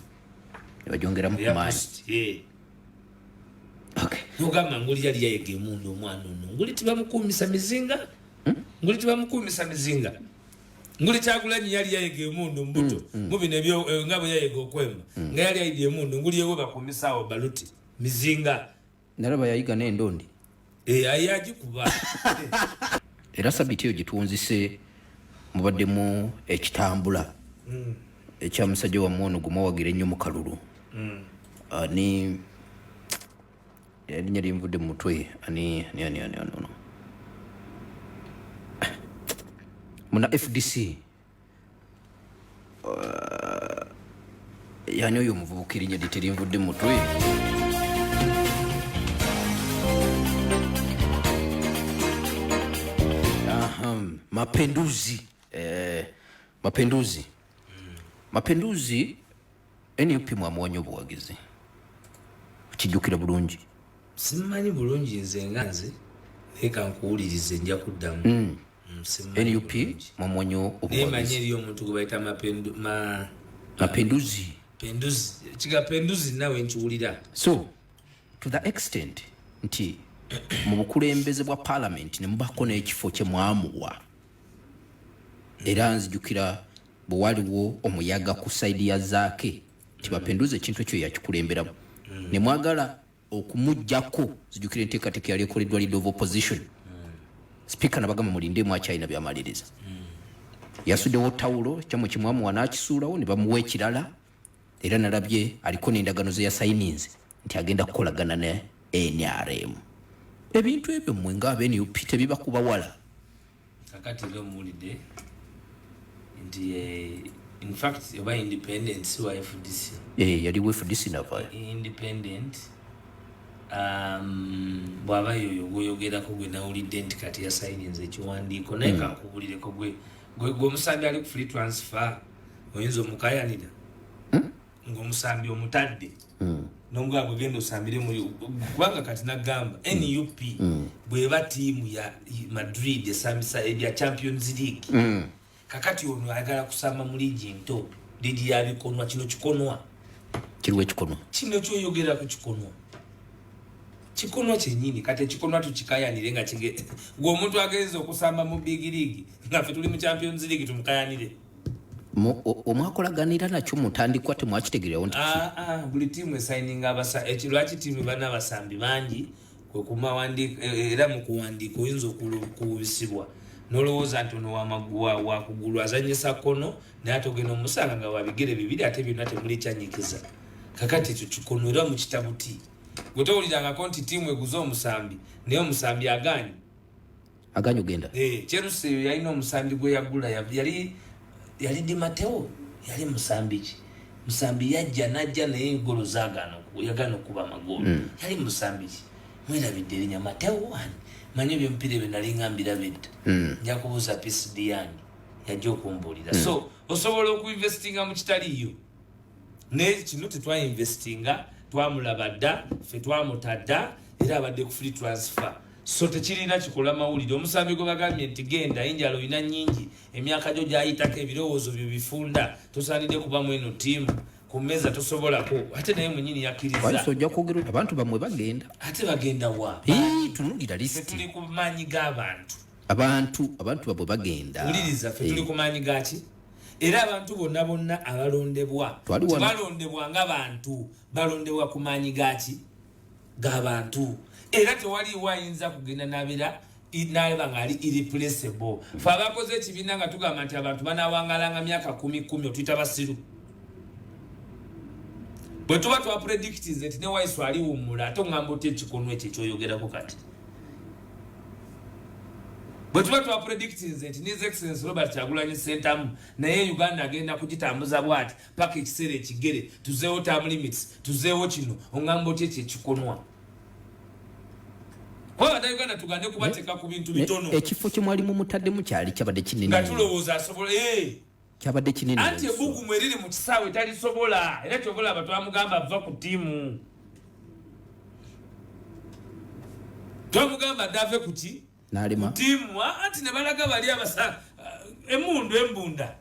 Speaker 2: nebagyongeramu
Speaker 1: eya
Speaker 2: kumaanyi.
Speaker 1: Post, eh.
Speaker 2: Okay.
Speaker 1: Nogamba nguli yali yayega emundu omwana ono, nguli tibamukuumisa mizinga, nguli tibamukuumisa mizinga, nguli Kyagulanyi yali yayega emundu mbuto mu bino ebyo nga bwe yayega okwemba, nga yali ayidya emundu, nguli ewe bakuumisaawo baluti mizinga.
Speaker 2: Nalaba yayiga n'endondi.
Speaker 1: Ayagikuba.
Speaker 2: Era sabiti eyo gyetuwunzise mubaddemu ekitambula ekya musajja wammwe ono gwe mwawagira ennyo mu kalulu. Ani erinnya linvudde mu mutwe, ani ani ani ani ani ono muna FDC, yani oyo omuvubuka erinnya lye terinvudde mu mutwe. Aha, Mapenduzi, Mapenduzi, Mapenduzi. NUP mwamuwanya obuwagizi, kijjukira bulungi?
Speaker 1: Simanyi bulungi nze nga nze, naye kankuwulirize, nja kuddamu. Simanyi
Speaker 2: NUP
Speaker 1: bulungi.
Speaker 2: Mwamuwanya
Speaker 1: Naye manyi
Speaker 2: obuwagizi.
Speaker 1: Eriyo omuntu gwe bayita Mapendu ma
Speaker 2: Mapenduzi.
Speaker 1: Penduzi, kiga Penduzi, nawe nkiwulira.
Speaker 2: So to the extent nti mu bukulembeze bwa parliament ne mubako n'ekifo kye mwamuwa, era nzijukira bwe waliwo omuyaga ku side ya Zaake nti Mapenduzi ekintu ekyo yakikulemberamu ne mwagala okumuggyako. Zijukira enteekateeka yali ekoleddwa leader of opposition, speaker nabagamba mulindemu, akyalina byamaliriza. Yasuddewo tawulo kyammwe kimwamuwa n'akisuulawo ne bamuwa ekirala, era nalabye aliko n'endagano ze yasayininze nti agenda kukolagana ne NRM. Ebintu ebyo mmwe nga NUP tebibakuba wala?
Speaker 1: Kakati era omuwulidde nti in fact oba independent si wa FDC.
Speaker 2: Eh, yaliwo FDC navayo.
Speaker 1: Independent, bw'aba yoyo gwoyogerako gwe nawulidde nti kati yasayininze ekiwandiiko, naye kankubulireko, gwe omusambi ali ku free transfer oyinza omukayanira ng'omusambi omutadde nomugamba gwegenda osambire mu, kubanga kati nagamba NUP bweba tiimu ya Madrid esambisa ebya Champions League, kakati ono ayagala kusamba mu liigi nto, liigi ya bikonwa. Kino kikonwa.
Speaker 2: Kiriwo ekikonwa.
Speaker 1: Kino kyoyogerako kikonwa, kikonwa kyenyini. Kati ekikonwa tukikayanire nga gwe omuntu agenza okusamba mu big league nga ffe tuli mu Champions League, tumukayanire?
Speaker 2: Omwakolaganira nakyo mutandikwa temwakitegeerawo nti
Speaker 1: Ah, ah, buli tiimu esayininga abasa lwaki tiimu bana abasambi bangi kwe kumawandiika, era mu kuwandiika oyinza okuwubisibwa nolowooza nti ono wakugulu azanyisa kono, naye ate ogenda omusanga nga wabigere bibiri, ate byonna temuli kyanyikiza. Kakati ekyo kikono era mu kitabuti gwe towulirangako nti tiimu eguze omusambi naye omusambi agaanye.
Speaker 2: Aganye ogenda.
Speaker 1: Chelsea eyo yalina omusambi gwe yagula, yali Di Mateo, yali musambi ki? Musambi yajja najja naye engolo zagaana yagaana okuba amagoolo. Yali musambi ki? Mwerabidde erinnya Mateo ani? Manyi ebyomupiira ebyo nalinga mbiraba edda. Nja kubuuza PCD yange yajja okumbuulira. So osobola okuinvestinga mu kitaliiyo, naye kino tetwainvestinga, twamulaba dda, ffe twamuta dda, era abadde ku free transfer, so tekirina kikola mawulire. Omusambi gwe bagambye nti genda, enjala olina nyingi, emyaka gyo gyayitako, ebirowoozo byo bifunda, tosaanidde kubamu eno ttiimu ku mmeeza tosobolako, ate naye mwenyini yakkiriza.
Speaker 2: Waisa ojja kwogera abantu bammwe bagenda.
Speaker 1: Ate bagenda wa?
Speaker 2: Tunulira
Speaker 1: Ffe
Speaker 2: lisiti.
Speaker 1: tuli ku maanyi g'abantu.
Speaker 2: Abantu babwe bagenda.
Speaker 1: Wuliriza, ffe tuli ku maanyi gaki? Era abantu bonna bonna abalondebwa
Speaker 2: Twali wano.
Speaker 1: tebalondebwa nga bantu, balondebwa ku maanyi gaki? G'abantu. Era tewaliiwo ayinza kugenda nabera nalaba ngaali irreplaceable. Fe abakoze ekibiina nga tugamba nti abantu banawangalanga myaka 10 10, otuyita basiru. Bwe tuba twapredictinze nti ne Waiso aliwummula, ate oŋŋamba otya ekikonwa ekyo ekyoyogerako? Kati bwe tuba twapredictinze nti His Excellence Robert Kyagulanyi Sentamu naye Uganda agenda kugitambuza bwati paka ekiseera ekigere, tuzeewo term limits, tuzeewo kino, oŋŋamba otya ekyo ekikonwa? Kuba Bannayuganda tugande kubateeka ku bintu bitono.
Speaker 2: Ekifo kye mwali mumutaddemu kyali kyabadde kinene.
Speaker 1: Nga tulowooza asobola.
Speaker 2: Kyabadde kinene.
Speaker 1: Anti ebbugumu eriri mu kisaawe talisobola, era kyova olaba twamugamba ava ku ttiimu. Twamugamba dde ave ku ki?
Speaker 2: N'alema.
Speaker 1: Ku ttiimu. Anti ne balaga bali abasa emundu embunda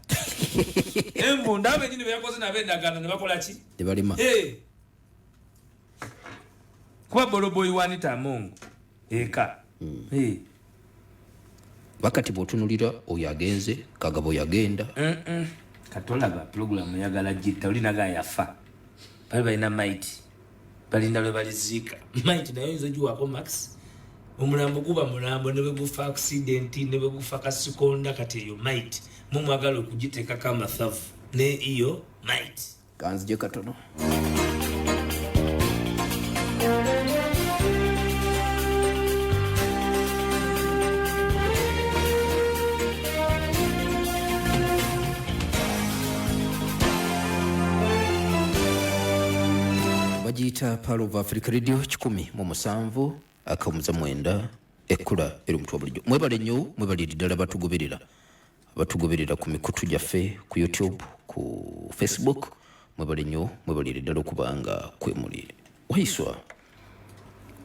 Speaker 1: embunda abenyini beyakoze nabo endagaano ne bakola ki?
Speaker 2: Tebalema.
Speaker 1: Kuba boloboyi wa Anita Among eka.
Speaker 2: Wakati bw'otunulira oyo agenze, Kagabo yagenda.
Speaker 1: Katolaba pulogulamu yagala gitta olinaga yafa. Bali balina maiti, balinda lwe baliziika maiti, naye oyinza ogiwaako max. Omulambo guba mulambo, ne bwe gufa accident, ne bwe gufa kasikonda. Kati eyo maiti mumwagala okugiteekako amathavu, ne iyo maiti.
Speaker 2: Kanzije katono. Bagiyita Pearl of Africa Radio 107.9, ekkula eri omutwe wa bulijjo. Mwebale nnyo, mwebalire ddala batugoberera, abatugoberera ku mikutu gyaffe, ku YouTube, ku Facebook. Mwebale nnyo, mwebalire ddala okubanga kwemuli. Waiswa,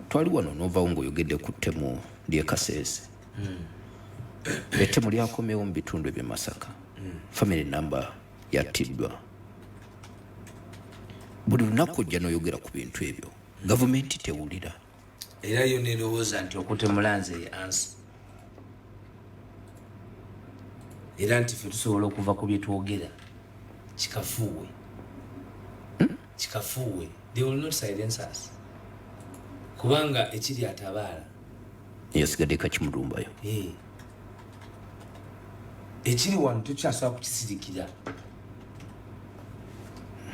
Speaker 2: twali wano novawo ng'oyogedde ku ttemu ly'e Kaseese. Ettemu lyakomyewo mu bitundu eby'e Masaka. Family number yattiddwa. Buli lunaku ojja n'oyogera ku bintu ebyo, gavumenti tewulira.
Speaker 1: Era yo nerowooza nti okutemula nze ye answer, era nti ffe tusobola okuva ku byetwogera. Kikafuuwe, kikafuuwe. They will not silence us, kubanga ekiri atabaala
Speaker 2: yasigadde kakimulumbayo.
Speaker 1: Ekiri wano tukyasobola kukisirikira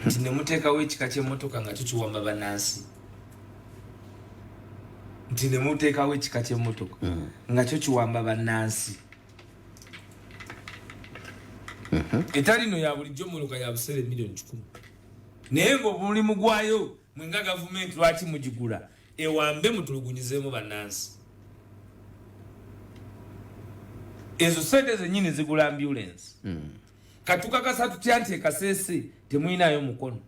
Speaker 1: nti nemuteekawo ekika kyemmotoka nga tukiwamba bannansi, nti nemuteekawo ekika kyemmotoka nga kyo kiwamba bannansi. Etali no ya bulijjo mmotoka ya buseere 100,000,000, naye ngaomulimu gwayo mwenga gavumenti lwaki mugigula? Ewambe mutulugunyizeemu bannansi. Ezo sente zenyini zigula ambulance. Katukakasa tutya nti ekaseese temulinayo mukono?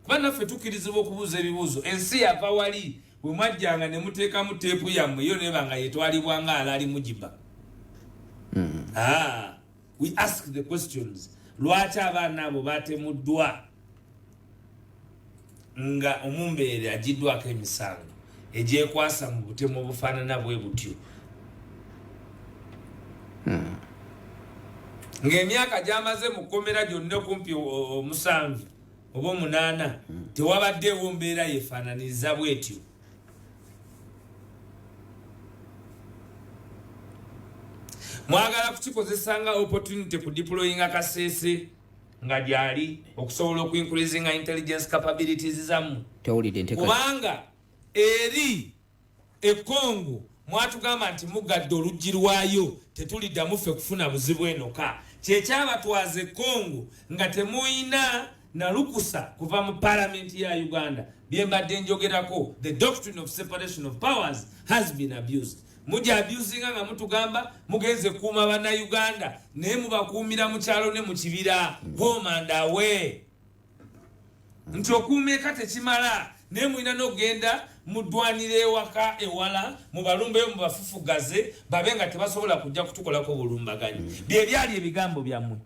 Speaker 1: Kuba naffe tukkirizibwa okubuuza ebibuuzo. Ensi yava wali bwe mwajjanga ne muteekamu teepu yammwe, yo neba nga yetwalibwa nga alaali mugiba. Ah, we ask the questions. Lwaki abaana abo batemuddwa nga omumbeere agiddwako emisango egyekwasa mu butemu obufaanana bwe butyo, ng'emyaka gy'amaze mu kkomera gyonna kumpi 7 oba 8, tewabaddeewo mbeera yefaananiriza bwetyo? Mwagala kukikozesa nga opportunity ku deployinga Kaseese nga gyali okusobola okuincreasinga intelligence capabilities zammwe.
Speaker 2: Tewulidde enteeka.
Speaker 1: Kubanga eri ekongo mwatugamba nti mugadde oluggi lwayo, tetuliddamu ffe kufuna buzibu enoka. Kyekyabatwaza ekongo nga temuyina nalukusa kuva mu palamenti ya Uganda. Byembadde njogerako, the doctrine of separation of powers has been abused. Mujja abusinga nga mutugamba mugenze kuuma bannayuganda, naye mubakuumira mu kyalo ne mu kibira, home and away. Nti okuuma eka tekimala, naye mulina n'okugenda mu ddwaniro ewaka ewala, mubalumbeyo, mubafufugaze, babe nga tebasobola kujja kutukolako bulumbaganyi. Bye byali ebigambo byammwe,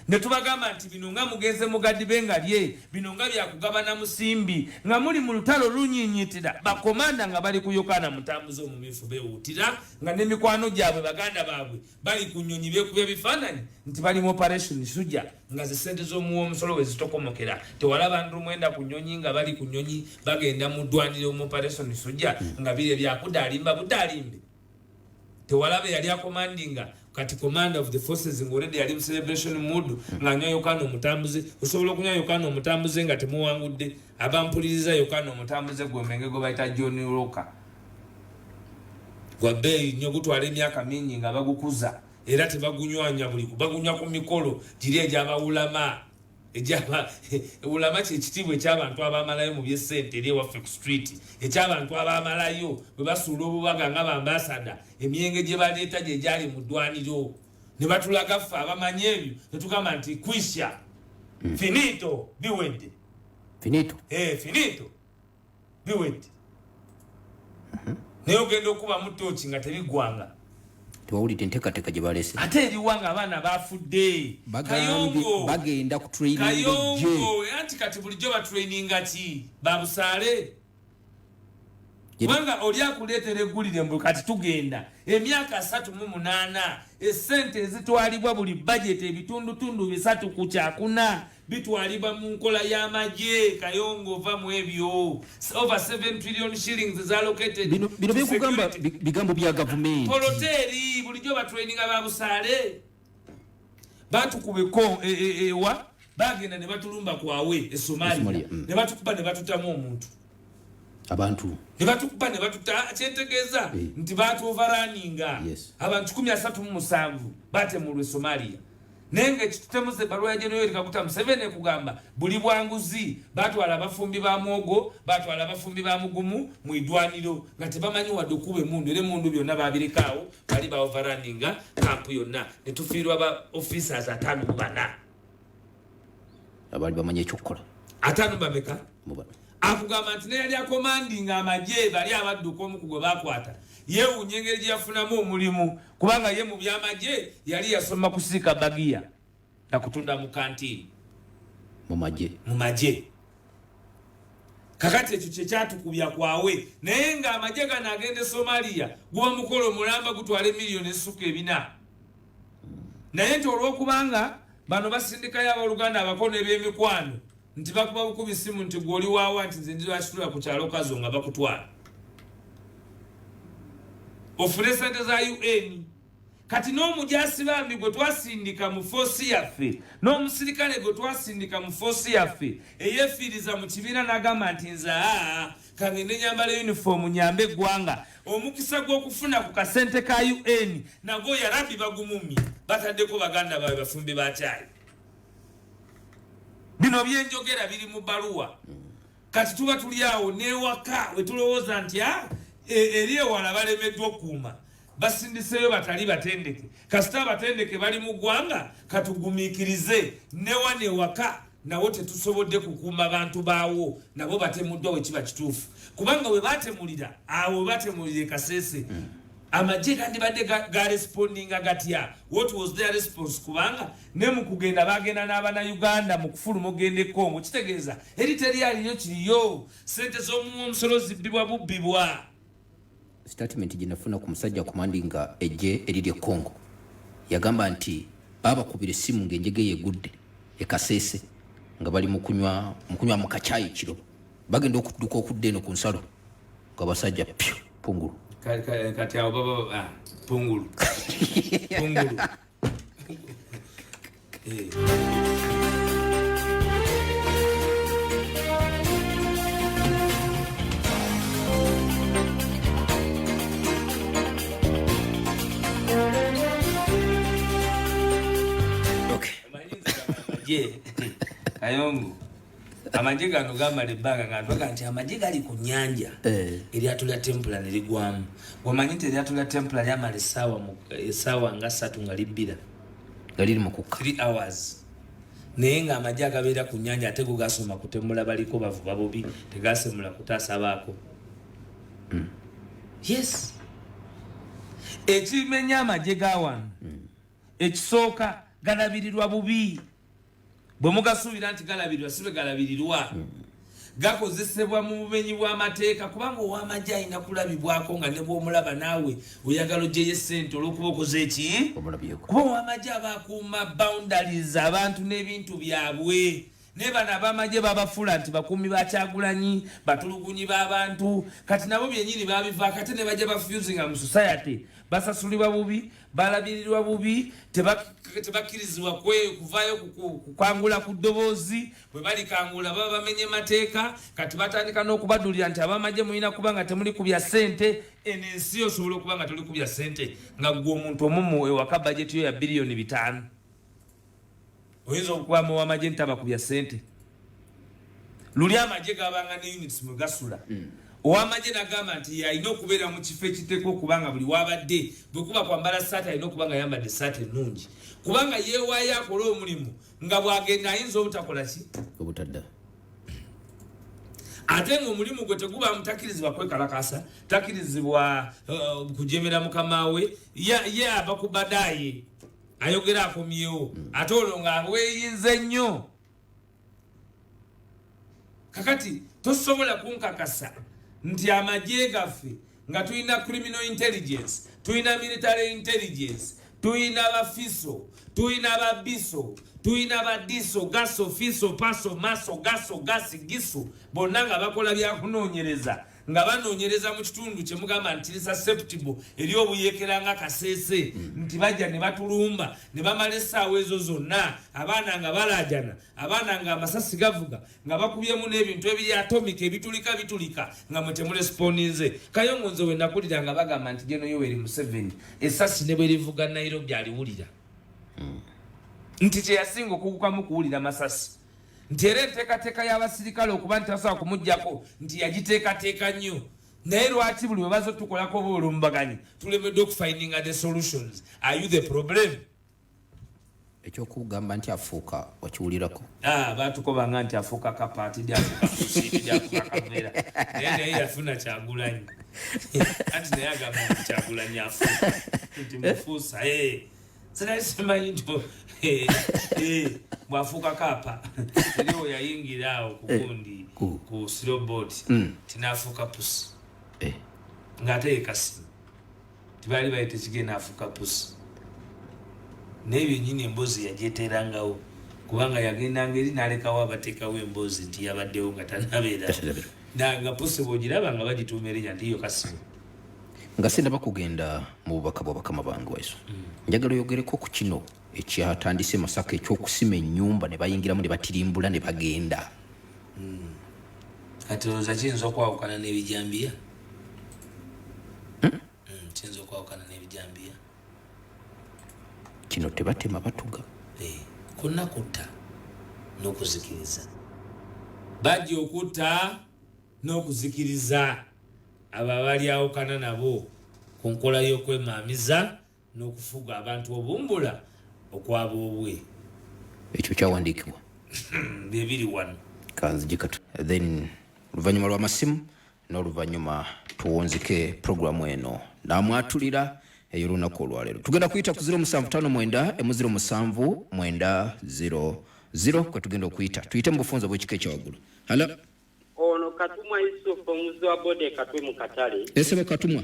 Speaker 1: ne tubagamba nti bino nga mugenze mugadibe nga lye bino nga byakugabana musimbi, nga muli mu lutalo lunyinyitira. Bakomanda nga bali ku Yokaana Mutambuze omumyufu bewuutira, nga n'emikwano gyabwe, baganda baabwe bali ku nnyonyi beekubya bifaananyi nti bali mu Operation Suja, nga ze sente z'omuwa omusolo we zitokomokera. Tewalaba ndumwenda ku nnyonyi nga bali ku nnyonyi bagenda mu ddwaniro mu Operation Suja, nga biri ebyakudaalimba budaalimbe. Tewalaba yali akomandinga kati commander of the forces nga already yali mu celebration mood ng'anywa Yokaana Omutambuze. Osobola okunywa Yokaana Omutambuze nga temuwangudde? Abampuliriza, Yokaana Omutambuze gwe omwenge gwe bayita Johnnie Walker, gwa bbeeyi nnyo, gutwala emyaka mingi nga bagukuza, era tebagunywanya buli, bagunywa ku mikolo giri egyabawulama. Ulama kyekitiibwa ekyabantu abamalayo mu byesente eri ewaffe ku street, ekyabantu abamalayo bwe basuula obubaga nga bambasada. Emyenge gye baleeta gye gyali mu ddwaniro ne batulaga ffe abamanyi ebyo, ne tugamba nti kwisha, finito, biwedde.
Speaker 2: Finito.
Speaker 1: Eh, finito, biwedde. Naye ogenda okubamu tooki nga tebiggwanga.
Speaker 2: Tewawulidde enteekateeka gye baleese?
Speaker 1: Ate eriwa nga abaana bafudde?
Speaker 2: Bagambye
Speaker 1: Kayongo.
Speaker 2: bagenda ku training gye.
Speaker 1: Kayongo, anti kati bulijjo batraininga ki? Babusaale. Kubanga oli akuleetera eggulire mbu kati tugenda emyaka 38, essente ezitwalibwa buli bajeti ebitundutundu 3 ku 4 bitwalibwa mu nkola y'amagye. Kayongo, ova mu ebyo. Over 7 trillion shillings is allocated.
Speaker 2: Bino byekugamba bigambo bya gavumenti.
Speaker 1: Poloteri bulijjo batraininga ba busaale, batukubeko ewa bagenda ne batulumba kwawe e Somalia, ne batukuba ne batutamu omuntu.
Speaker 2: Abantu
Speaker 1: ne batukuba ne batuta. Kyentegeeza nti batuoverrunninga. Abantu 137 batemulwa e Somalia, naye nga ekitutemuza ebbaluwa ya General Yoweri Kaguta Museveni ekugamba buli bwanguzi. Batwala abafumbi ba mwogo, batwala abafumbi ba mugumu mu idwaniro nga tebamanyi wadde okuba emundu, era emundu byonna babirekaawo. Bali ba overrunninga camp yonna ne tufiirwa ba officers 54.
Speaker 2: Abaali bamanyi ekyokukola.
Speaker 1: Ataano bameka? Akugamba nti neyali acommandinga amagye bali abadduka, omu ku gwe bakwata yeewuunya engeri gye yafunamu omulimu, kubanga ye mu byamagye yali yasoma kusiika bagiya nakutunda mu kantiini.
Speaker 2: Mu magye?
Speaker 1: Mu magye. Kakati ekyo kyekyatukubya kwawe, naye ng'amagye gano agenda e Somalia guba mukolo mulamba, gutwala emiliyoni essuka 400, naye nti olwokubanga bano basindikayo abooluganda abakono ebyemikwano nti bakuba bukubi simu nti gwe oli waawa, nti nze ndilwakitula ku kyalo Kazo, nga bakutwala ofune sente za UN. Kati n'omujasi bambi gwe twasindika mu force yaffe, n'omusirikale gwe twasindika mu force yaffe eyefiiriza mu kibiina n'agamba nti nze aa kangende nyambala uniform nyambe eggwanga, omukisa gw'okufuna ku kasente ka UN nagwo yarabi bagumumye, bataddeko baganda baabwe bafumbi bakyayi. Bino byenjogera biri mu bbaluwa. Kati tuba tuli awo newaka wetulowooza nti eri ewala balemeddwa okukuuma, basindiseyo batali batendeke. Kasita abatendeke bali mu ggwanga, katugumiikirize. Newa newaka nabo tetusobodde kukuuma bantu baawo, nabo batemuddwa. Wekiba kituufu, kubanga we batemulira awo, we batemulira ekasese, amagye gandibadde garespondinga gatya? What was their response? Kubanga ne mu kugenda bagenda n'abannayuganda, mu kufuluma ogenda e Congo, kitegeeza eri teri aliyo kiriyo, sente z'omuwa omusolo zibbibwa bubbibwa.
Speaker 2: Statement gye nafuna ku musajja commandinga ejje eriri e Congo yagamba nti babakubira essimu ng'enjege yegudde e Kasese, nga bali mu kunywa mu kacyayi kiro, bagenda okudduka okudda eno ku nsalo nga basajja pyu pungulu.
Speaker 1: Kati awo baba pungulu pungulu. Amagye, Kayongo, amagye gano gamala ebbanga nga ntwaga nti amagye gali ku nyanja, eryato lya Templar ne ligwamu. Omanyi nti eryato lya Templar lyamala essaawa nga 3 nga libbira?
Speaker 2: Nga liri mu kukka.
Speaker 1: 3 hours, naye ng'amagye agabeera ku nyanja ate go gasoma kutemula baliko bavuba bubi, tegasemula kutaasa baako. Yes, ekimenya amagye ga wano, ekisooka galabirirwa bubi. Bwe mugasuubira nti galabirirwa, si bwe galabirirwa. Gakozesebwa mu bumenyi bw'amateeka, kubanga ow'amagye alina kulabibwako nga ne bw'omulaba naawe oyagala ogyeyo essente olw'okuba okoze eki?
Speaker 2: Omulabyeko.
Speaker 1: Kuba ow'amagye aba akuuma boundaries, abantu n'ebintu byabwe. Naye bano ab'amagye babafuula nti bakuumi ba Kyagulanyi, batulugunyi b'abantu. Kati nabo byennyini babivaako, ate ne bajja bafusinga mu society. Basasulibwa bubi, balabirirwa bubi, tebakkirizibwa kuvaayo kukangula ku ddoboozi. Bwe balikangula baba bamenye mateeka. Kati batandika n'okubadulira nti ab'amagye mulina kuba nga temuli kubya ssente. Eno ensi osobola okuba nga toli kubya ssente nga gwe omuntu omumu ewaka bajeti yo ya biliyoni 5? Oyinza okuba mu wamagye ntaba kubya ssente. Luli amagye gabanga ne units mwe gasula. Owamagye nagamba nti yalina okubeera mu kifo ekiteekwa okuba nga buli wabadde bwe kuba kwambala saati, alina okuba nga yambadde saati ennungi, kubanga yeewaayo akole omulimu nga bw'agenda ayinza obutakola ki?
Speaker 2: Obutadda.
Speaker 1: Ate ng'omulimu gwe tegubaamu, takkirizibwa kwekalakasa, takkirizibwa kujemera mukama we. Ye ava ku badaaye ayogera akomyewo, ate olwo nga weeyinze nnyo. Kakati tosobola kunkakasa. Nti amagye gaffe nga tulina criminal intelligence, tulina military intelligence, tulina bafiso, tulina babiso, tulina badiso, gaso, fiso, paso, maso, gaso, gasi, giso, bonna nga bakola byakunoonyereza, nga banoonyereza mu kitundu kyemugamba nti kiri susceptible eri obuyeekera nga Kasese, nti bajja ne batulumba ne bamala essaawa ezo zonna, abaana nga balaajana, abaana nga amasasi gavuga, nga bakubyemu n'ebintu ebiri atomic ebitulika bitulika, nga mwe temurespondinze. Kayongo, nze we nakulira nga bagamba nti Gen Yoweri Museveni essasi ne bwe livuga Nairobi aliwulira, nti kyeyasinga okugukamu kuwulira masasi, nti era enteekateeka y'abasirikale okuba nti tasobola kumugjako nti yagiteekateeka nnyo. Naye lwaki buli we baza tukolako obulumbaganyi tulemeddwe okufindinga the solutions? Are you the problem?
Speaker 2: Ekyokugamba nti afuuka okiwulirako?
Speaker 1: Ah, batukobanga nti afuuka kapaati, di afuuka pusi, afuuka kaveera, naye yafuna Kyagulanyi. Anti naye agamba nti Kyagulanyi afuuka, nti mufuusa. Eh, sinali simanyi nti bwafuuka kaapa eri we yayingira awo ku gundi ku slowboat tinafuuka pusi ng'ate ye kasimu tibaali bayita ekigenda afuuka pusi. Naye byenyini emboozi yagyeteerangawo, kubanga yagendanga eri n'alekawo abateekawo emboozi nti yabaddewo nga tanabeera nga pusi. Bwogiraba nga bagituuma erinnya nti yo kasimu.
Speaker 2: Nga sindaba kugenda mu bubaka bwa bakama bange, Waiso, njagala oyogereko ku kino ekyatandise Masaka ekyokusima ennyumba ne bayingiramu ne batirimbula ne bagenda.
Speaker 1: Kati olowooza kiyinza okwawukana n'ebijambiya? Kiyinza okwawukana n'ebijambiya?
Speaker 2: Kino tebatema, batuga.
Speaker 1: Eh, konna kutta n'okuzikiriza. Bajja okutta n'okuzikiriza abo abalyawukana nabo ku nkola y'okwemaamiza n'okufuga abantu obumbula okwaboobwe.
Speaker 2: Ekyo kyawandiikibwa?
Speaker 1: Byebiri wano.
Speaker 2: Kanzije katu, then oluvannyuma lw'amasimu n'oluvannyuma tuwunzike puroguramu eno namwatulira ey'olunaku olwaleero. Tugenda kuyita ku 0759 emu 07 900 kwe tugenda okuyita. Tuyite mu bufunze obw'ekika ekyawaggulu. Hello.
Speaker 3: Ono Katumwa Yusufu, omuzi wa boda Ekatwe mu katale.
Speaker 2: Esebo Katumwa.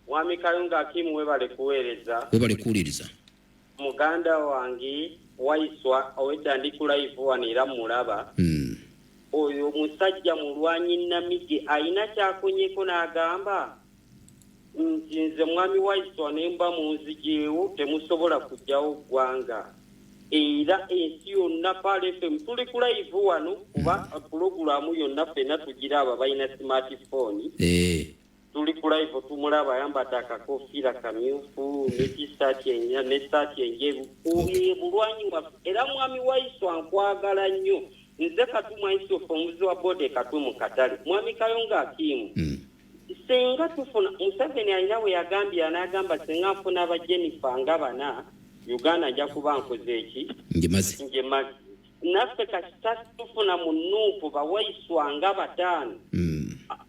Speaker 3: Mwami Kayunga Akimu, webale kuweereza.
Speaker 2: Webale kuwuliriza.
Speaker 3: Muganda wange Waiswa, owedda ndi ku live wano era mulaba. Oyo omusajja mulwanyi namige, ayina kyakonyeko n'agamba nti nze mwami Waiswa nemba munzijeewo temusobola kugjawo ggwanga, era ensi yonna. Pearl FM tuli ku live wano, kuba pulogulaamu yonna ffenna tugiraba, balina smartphone. Tuli ku live, tumulaba, ayambadde akakofiira kamyufu nekisaati nesaati enjeru. Oyo mulwanyi waffe. Era mwami Waiswa, nkwagala nnyo. Nze Katumwa Yusufu, omuzi wa boda Ekatwe mu katale. Mwami Kayonga Akimu, singa tufuna Museveni, alina we yagambye, anagamba singa nfuna aba Jennifer nga bana, Uganda nja kuba nkoze eki?
Speaker 2: Ngimaze.
Speaker 3: Njemaze. Naffe kasita tufuna mu NUP bawaiswa nga bataano,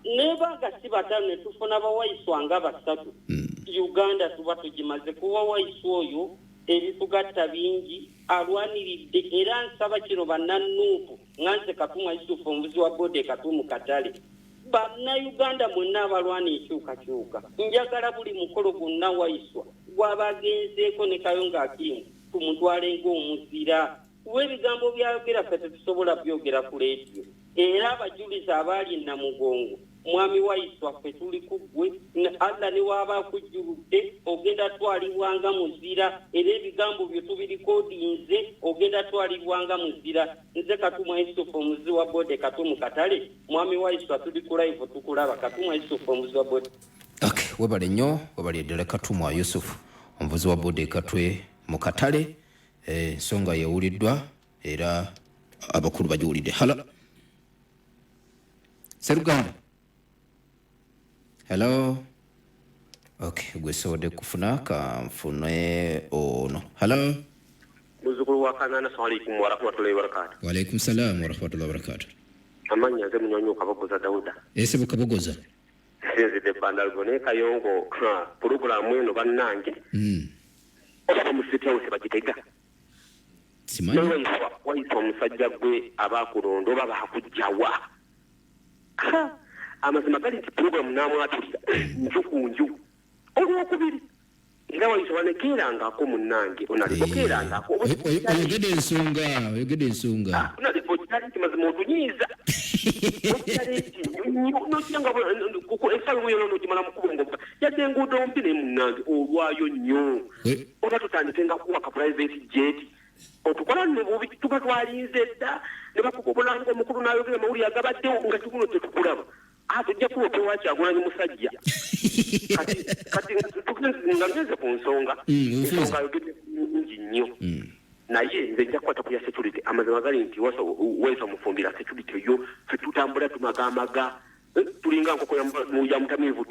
Speaker 3: nebanga si bataano, ne tufuna bawaiswa nga basatu, Uganda tuba tugimaze. Kuba Waiswa oyo ebitugatta bingi, alwaniridde. Era nsaba kino bannanuupu, nga nze Katumwa Yusufu, omuvuzi wa boda Ekatwe mu katale, Bannayuganda mwenna abalwana enkyukakyuka, njagala buli mukolo gwonna Waiswa gwabagenzeeko ne Kayonga Akimu tumutwale ng'omuzira, kuba ebigambo byayogera ffe tetusobola byogera ku leediyo. Era abajulizi abaali Namugongo, mwami Waiswa, ffe tuli ku ggwe. Allah ne waaba akujjuludde, ogenda twalibwanga muzira, era ebigambo byo tubirikodinze, ogenda twalibwanga muzira. Nze Katumwa Yusufu, omuzi wa boda Katwe mu katale. Mwami Waiswa, tuli ku live, tukulaba. Katumwa Yusufu, omuzi wa boda.
Speaker 2: Okay, webale nnyo, webale ddala Katumwa Yusufu, omuvuzi wa boda Ekatwe mu katale. Ensonga yewuliddwa era abakulu bagiwulidde. Hello, Seruganda. Hello. Okay, gwe sobodde kufuna, kanfune ono. Hello.
Speaker 4: Muzukulu wa Kanana, assalamu alaikum warahmatullahi wabarakatu.
Speaker 2: Waalaikum salam warahmatullahi wabarakatu.
Speaker 4: Amannya nze Munyonyi Kabogoza Dawuda.
Speaker 2: Esebo Kabogoza.
Speaker 4: Sinzidde Bandalgo. Naye Kayongo, pulogulaamu eno bannange, oba mu State House bagitega?
Speaker 2: Simanyi.
Speaker 4: Waiswa, Waiswa, omusajja gwe abakulonda oba bakugjawa? Amazima gali nti puroguramu n'amwatulira nju ku nju. Olwokubiri era wayisa wanekeerangako munnange onalikokeerangako.
Speaker 2: Oyogedde ensonga, oyogedde ensonga.
Speaker 4: Onalikokyali nti mazima otunyiiza, okyali nti nokira nga ensalo yona nogimala mukubongobuka yadde enguudo mbi, naye munnange olwayo nnyo. Oba tutandike nga kuwa ka private jet otukola nno bubi, tuba twalinze dda ne bakukubulanga omukulu n'ayogera amawulire agabaddewo nga kikuno tetukulaba. Tujja kuba opewa Kyagulanyi musajja. Kati nga ngenze ku nsonga, ensonga ayogedde nyingi nnyo, naye nze nja kukwata ku ya security. Amazima gali nti Waiswa Mufumbira, security yo ffe tutambula tumagamaga, tulinga nkoko ya mutamiivu,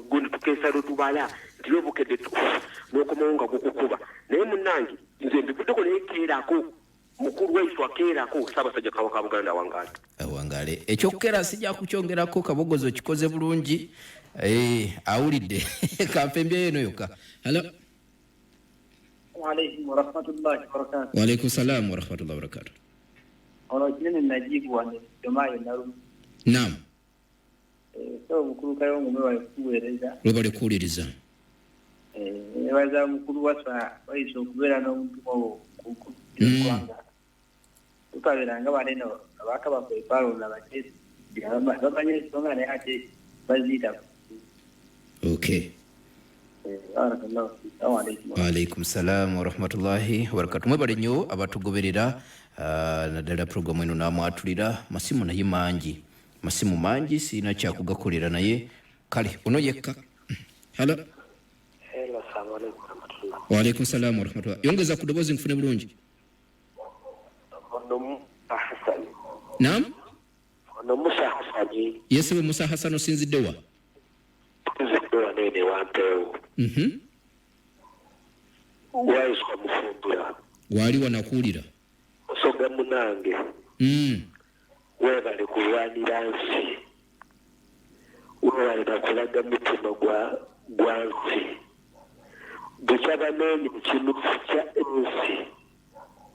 Speaker 4: gundi tukeesa lwe tubala nti lwebukedde n'okomawo nga gukukuba. Naye munnange nze mbivuddeko, naye keerako mukulu Waiswa, keerako. Ssaabasajja Kabaka Buganda awangaale.
Speaker 2: Awangale. Ekyokukeera sijja kukyongerako, kabogozi okikoze bulungi. Awulidde kampe embyeyo eno yokka. Hello.
Speaker 5: Alaikum warahmatullahi wabarakatu.
Speaker 2: Waalaikum salam warahmatullahi wabarakatu.
Speaker 5: Ono kinene Najibu wange Jomayo Nalumu.
Speaker 2: Naam.
Speaker 5: So mukulu Kayongo, mwebale kutuweereza.
Speaker 2: Webale kuwuliriza.
Speaker 5: Nebaza mukulu Waswa Waiswa okubeera n'omutima ogwo ggwanga. Tukabeeranga banene abaka baffe balonda bakesi bamanyi ensonga naye ate baziyita.
Speaker 2: Okay.
Speaker 5: Barakallahu fiik. Assalamu alaikum.
Speaker 2: Waalaikum salam warahmatullahi wabarakatu. Mwebale nnyo abatugoberera, naddala programu eno namwatulira. Masimu naye mangi, masimu mangi, sirina kyakugakolera, naye kale ono yekka. Hello.
Speaker 6: Hello, assalamu alaikum warahmatullah.
Speaker 2: Waalaikum salam warahmatullah. Yongeza ku ddoboozi nfune bulungi.
Speaker 6: Ono Musa Hasani.
Speaker 2: Naam.
Speaker 6: Ono Musa Hasani.
Speaker 2: Yesibe Musa Hassan, osinzidde wa?
Speaker 6: Nzidde wano eno ewampeewo. Waiswa Mufumbira.
Speaker 2: Waali wanakuwulira.
Speaker 6: Osoga munange. Weebale kulwanira nsi. Weebale nakulaga mutima gwa nsi. Bukya banoonya ekinuufu kya ensi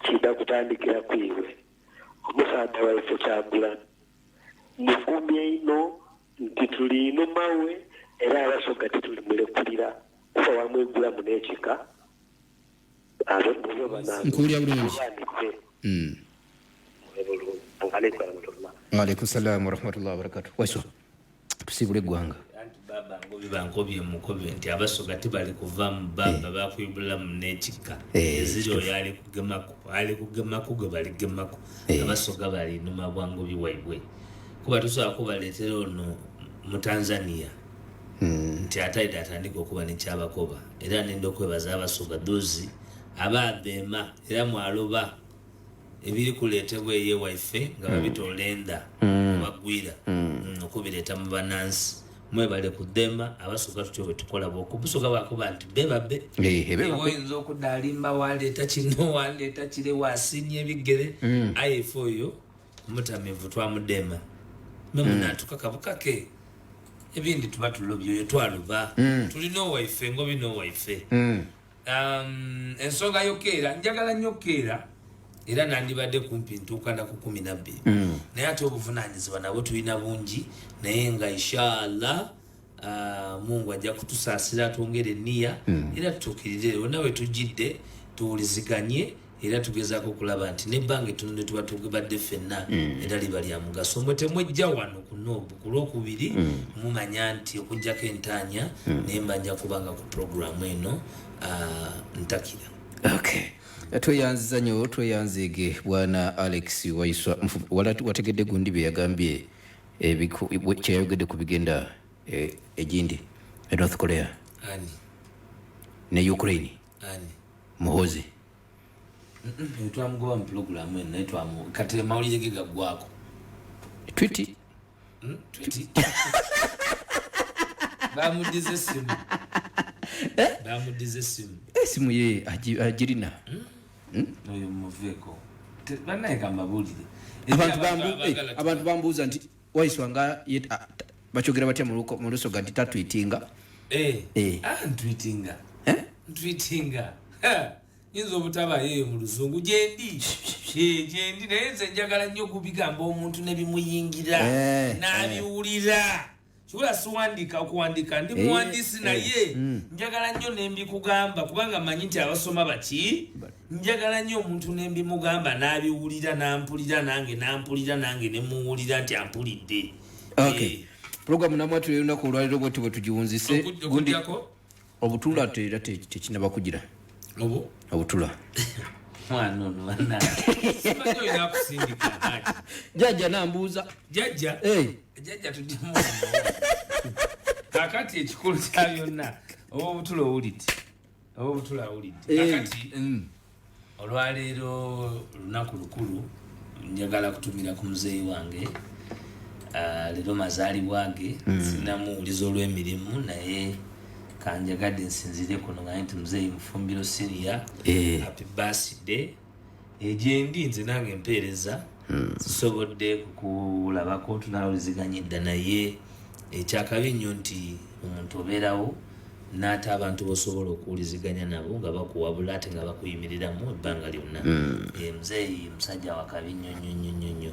Speaker 6: kidda kutandikira ku iwe. Omusaadha waife Kyagulanyi mugumye ino nti tuli inuma we, era Abasoga tetulimulekulira kuba wamwegulamu n'ekika.
Speaker 2: Nkuwulira bulungi. Waalaikum salam warahmatullahi wabarakatu. Waiswa, tusiibule eggwanga.
Speaker 1: Anti baba ngobi bankobye mukobe nti Abasoga tibali kuva mu baba bakwibulamu n'ekika. Eziri oyo ali kugemako, ali kugemako gwe baligemako. Abasoga bali inuma bwa ngobi waibwe, kuba tusobola kubaleetera ono mu Tanzania nti ate atandika okuba nekyabakoba. Era nenda okwebaza Abasoga dozi abaadema era mwaloba ebiri kuleetebwa eyo ewaife nga babitoola enda bagwira okubireeta mu banansi. Mwebale kudema. Abasoga tutyo bwe tukola, bwokubusoga bwakuba nti bebabe.
Speaker 2: Bebabe.
Speaker 1: Oyinza okudda alimba, waleeta kino, waleeta kire, wasinya ebigere, aye ife oyo omutamivu twamudema mwe munatuka kabukake ebindi tuba tulobye, oyo twaloba. Tulina owaife ngobi n'owaife. Ensonga yokeera njagala nnyo keera, era nandibadde kumpi ntuukana ku 12, naye ate obuvunanyizibwa nabwo tulina bungi, naye nga inshallah, Mungu ajja kutusaasira atwongere eniya era tutuukirire wonna we tujjidde, tuwuliziganye era tugezaako okulaba nti nebbanga ettono ne tuba tubadde ffenna era liba lya mugaso. Mwe temwejja wano ku Noobu ku Lwokubiri, mumanya nti okugjako entaanya, naye mba nja kubanga ku puroguramu eno, ntakira.
Speaker 2: Okay, tweyanziza nnyo, tweyanzeege bwana Alex Waiswa. Wala wategedde gundi bye yagambye, kyeyayogedde ku bigenda egindi e North Korea
Speaker 1: Ani?
Speaker 2: ne Ukraine?
Speaker 1: Ani?
Speaker 2: Muhozi.
Speaker 1: Oyo twamugoba mu puroguramu eno, naye kati amawulire ge gaggwako.
Speaker 2: Twiti.
Speaker 1: Twiti bamudiza essimu, bamudiza essimu.
Speaker 2: Esimu ye agirina.
Speaker 1: Oyo muveeko. Bannaye kambabuulire.
Speaker 2: Abantu bambuuza nti Waiswa nga bakyogera batya mu Lusoga nti tatwitinga?
Speaker 1: Ntwitinga.
Speaker 2: Eh?
Speaker 1: Ntwitinga. Nyinza obutabayo eyo mu luzungu gyendi. Gyendi, naye nze njagala nnyo kubigamba omuntu ne bimuyingira n'abiwulira. Kibula siwandiika, okuwandiika ndi muwandiisi, naye njagala nnyo nembikugamba kubanga manyi nti abasoma baki. Njagala nnyo omuntu nembimugamba n'abiwulira, nampulira nange, nampulira nange, nemuwulira nti ampulidde.
Speaker 2: Okay, programu namwatula olunaku olwaleero bwetu bwe tugiwunzise. Gundi
Speaker 1: Okugyako
Speaker 2: obutula era tekinaba kugira.
Speaker 1: Obu
Speaker 2: Obutula.
Speaker 1: Mwana ono bannange, simanyi olina kusindika kati.
Speaker 2: Jajja nambuuza.
Speaker 1: Jajja. Jajja, tuddemu kakati. Ekikulu kya byonna, oba obutula owulidde, oba obutula awulidde. Kakati olwaleero lunaku lukulu, njagala kutumira ku muzeeyi wange. Ah, leero mazaalibwa ge. Sinamuwuliza olw'emirimu, naye kanjagadde nsinzire kuno nga nti muzeeyi Mufumbiro Senior, happy birthday. Egyendi nze nange mpeereza, sisobodde kukulabako, tunawuliziganya edda, naye ekyakabi nnyo nti omuntu obeerawo n'ate abantu bosobola okuwuliziganya nabo nga bakuwabula ate nga bakuyimiriramu ebbanga lyonna. Muzeeyi musajja wakabi nnyo nnyo nnyo nnyo nnyo.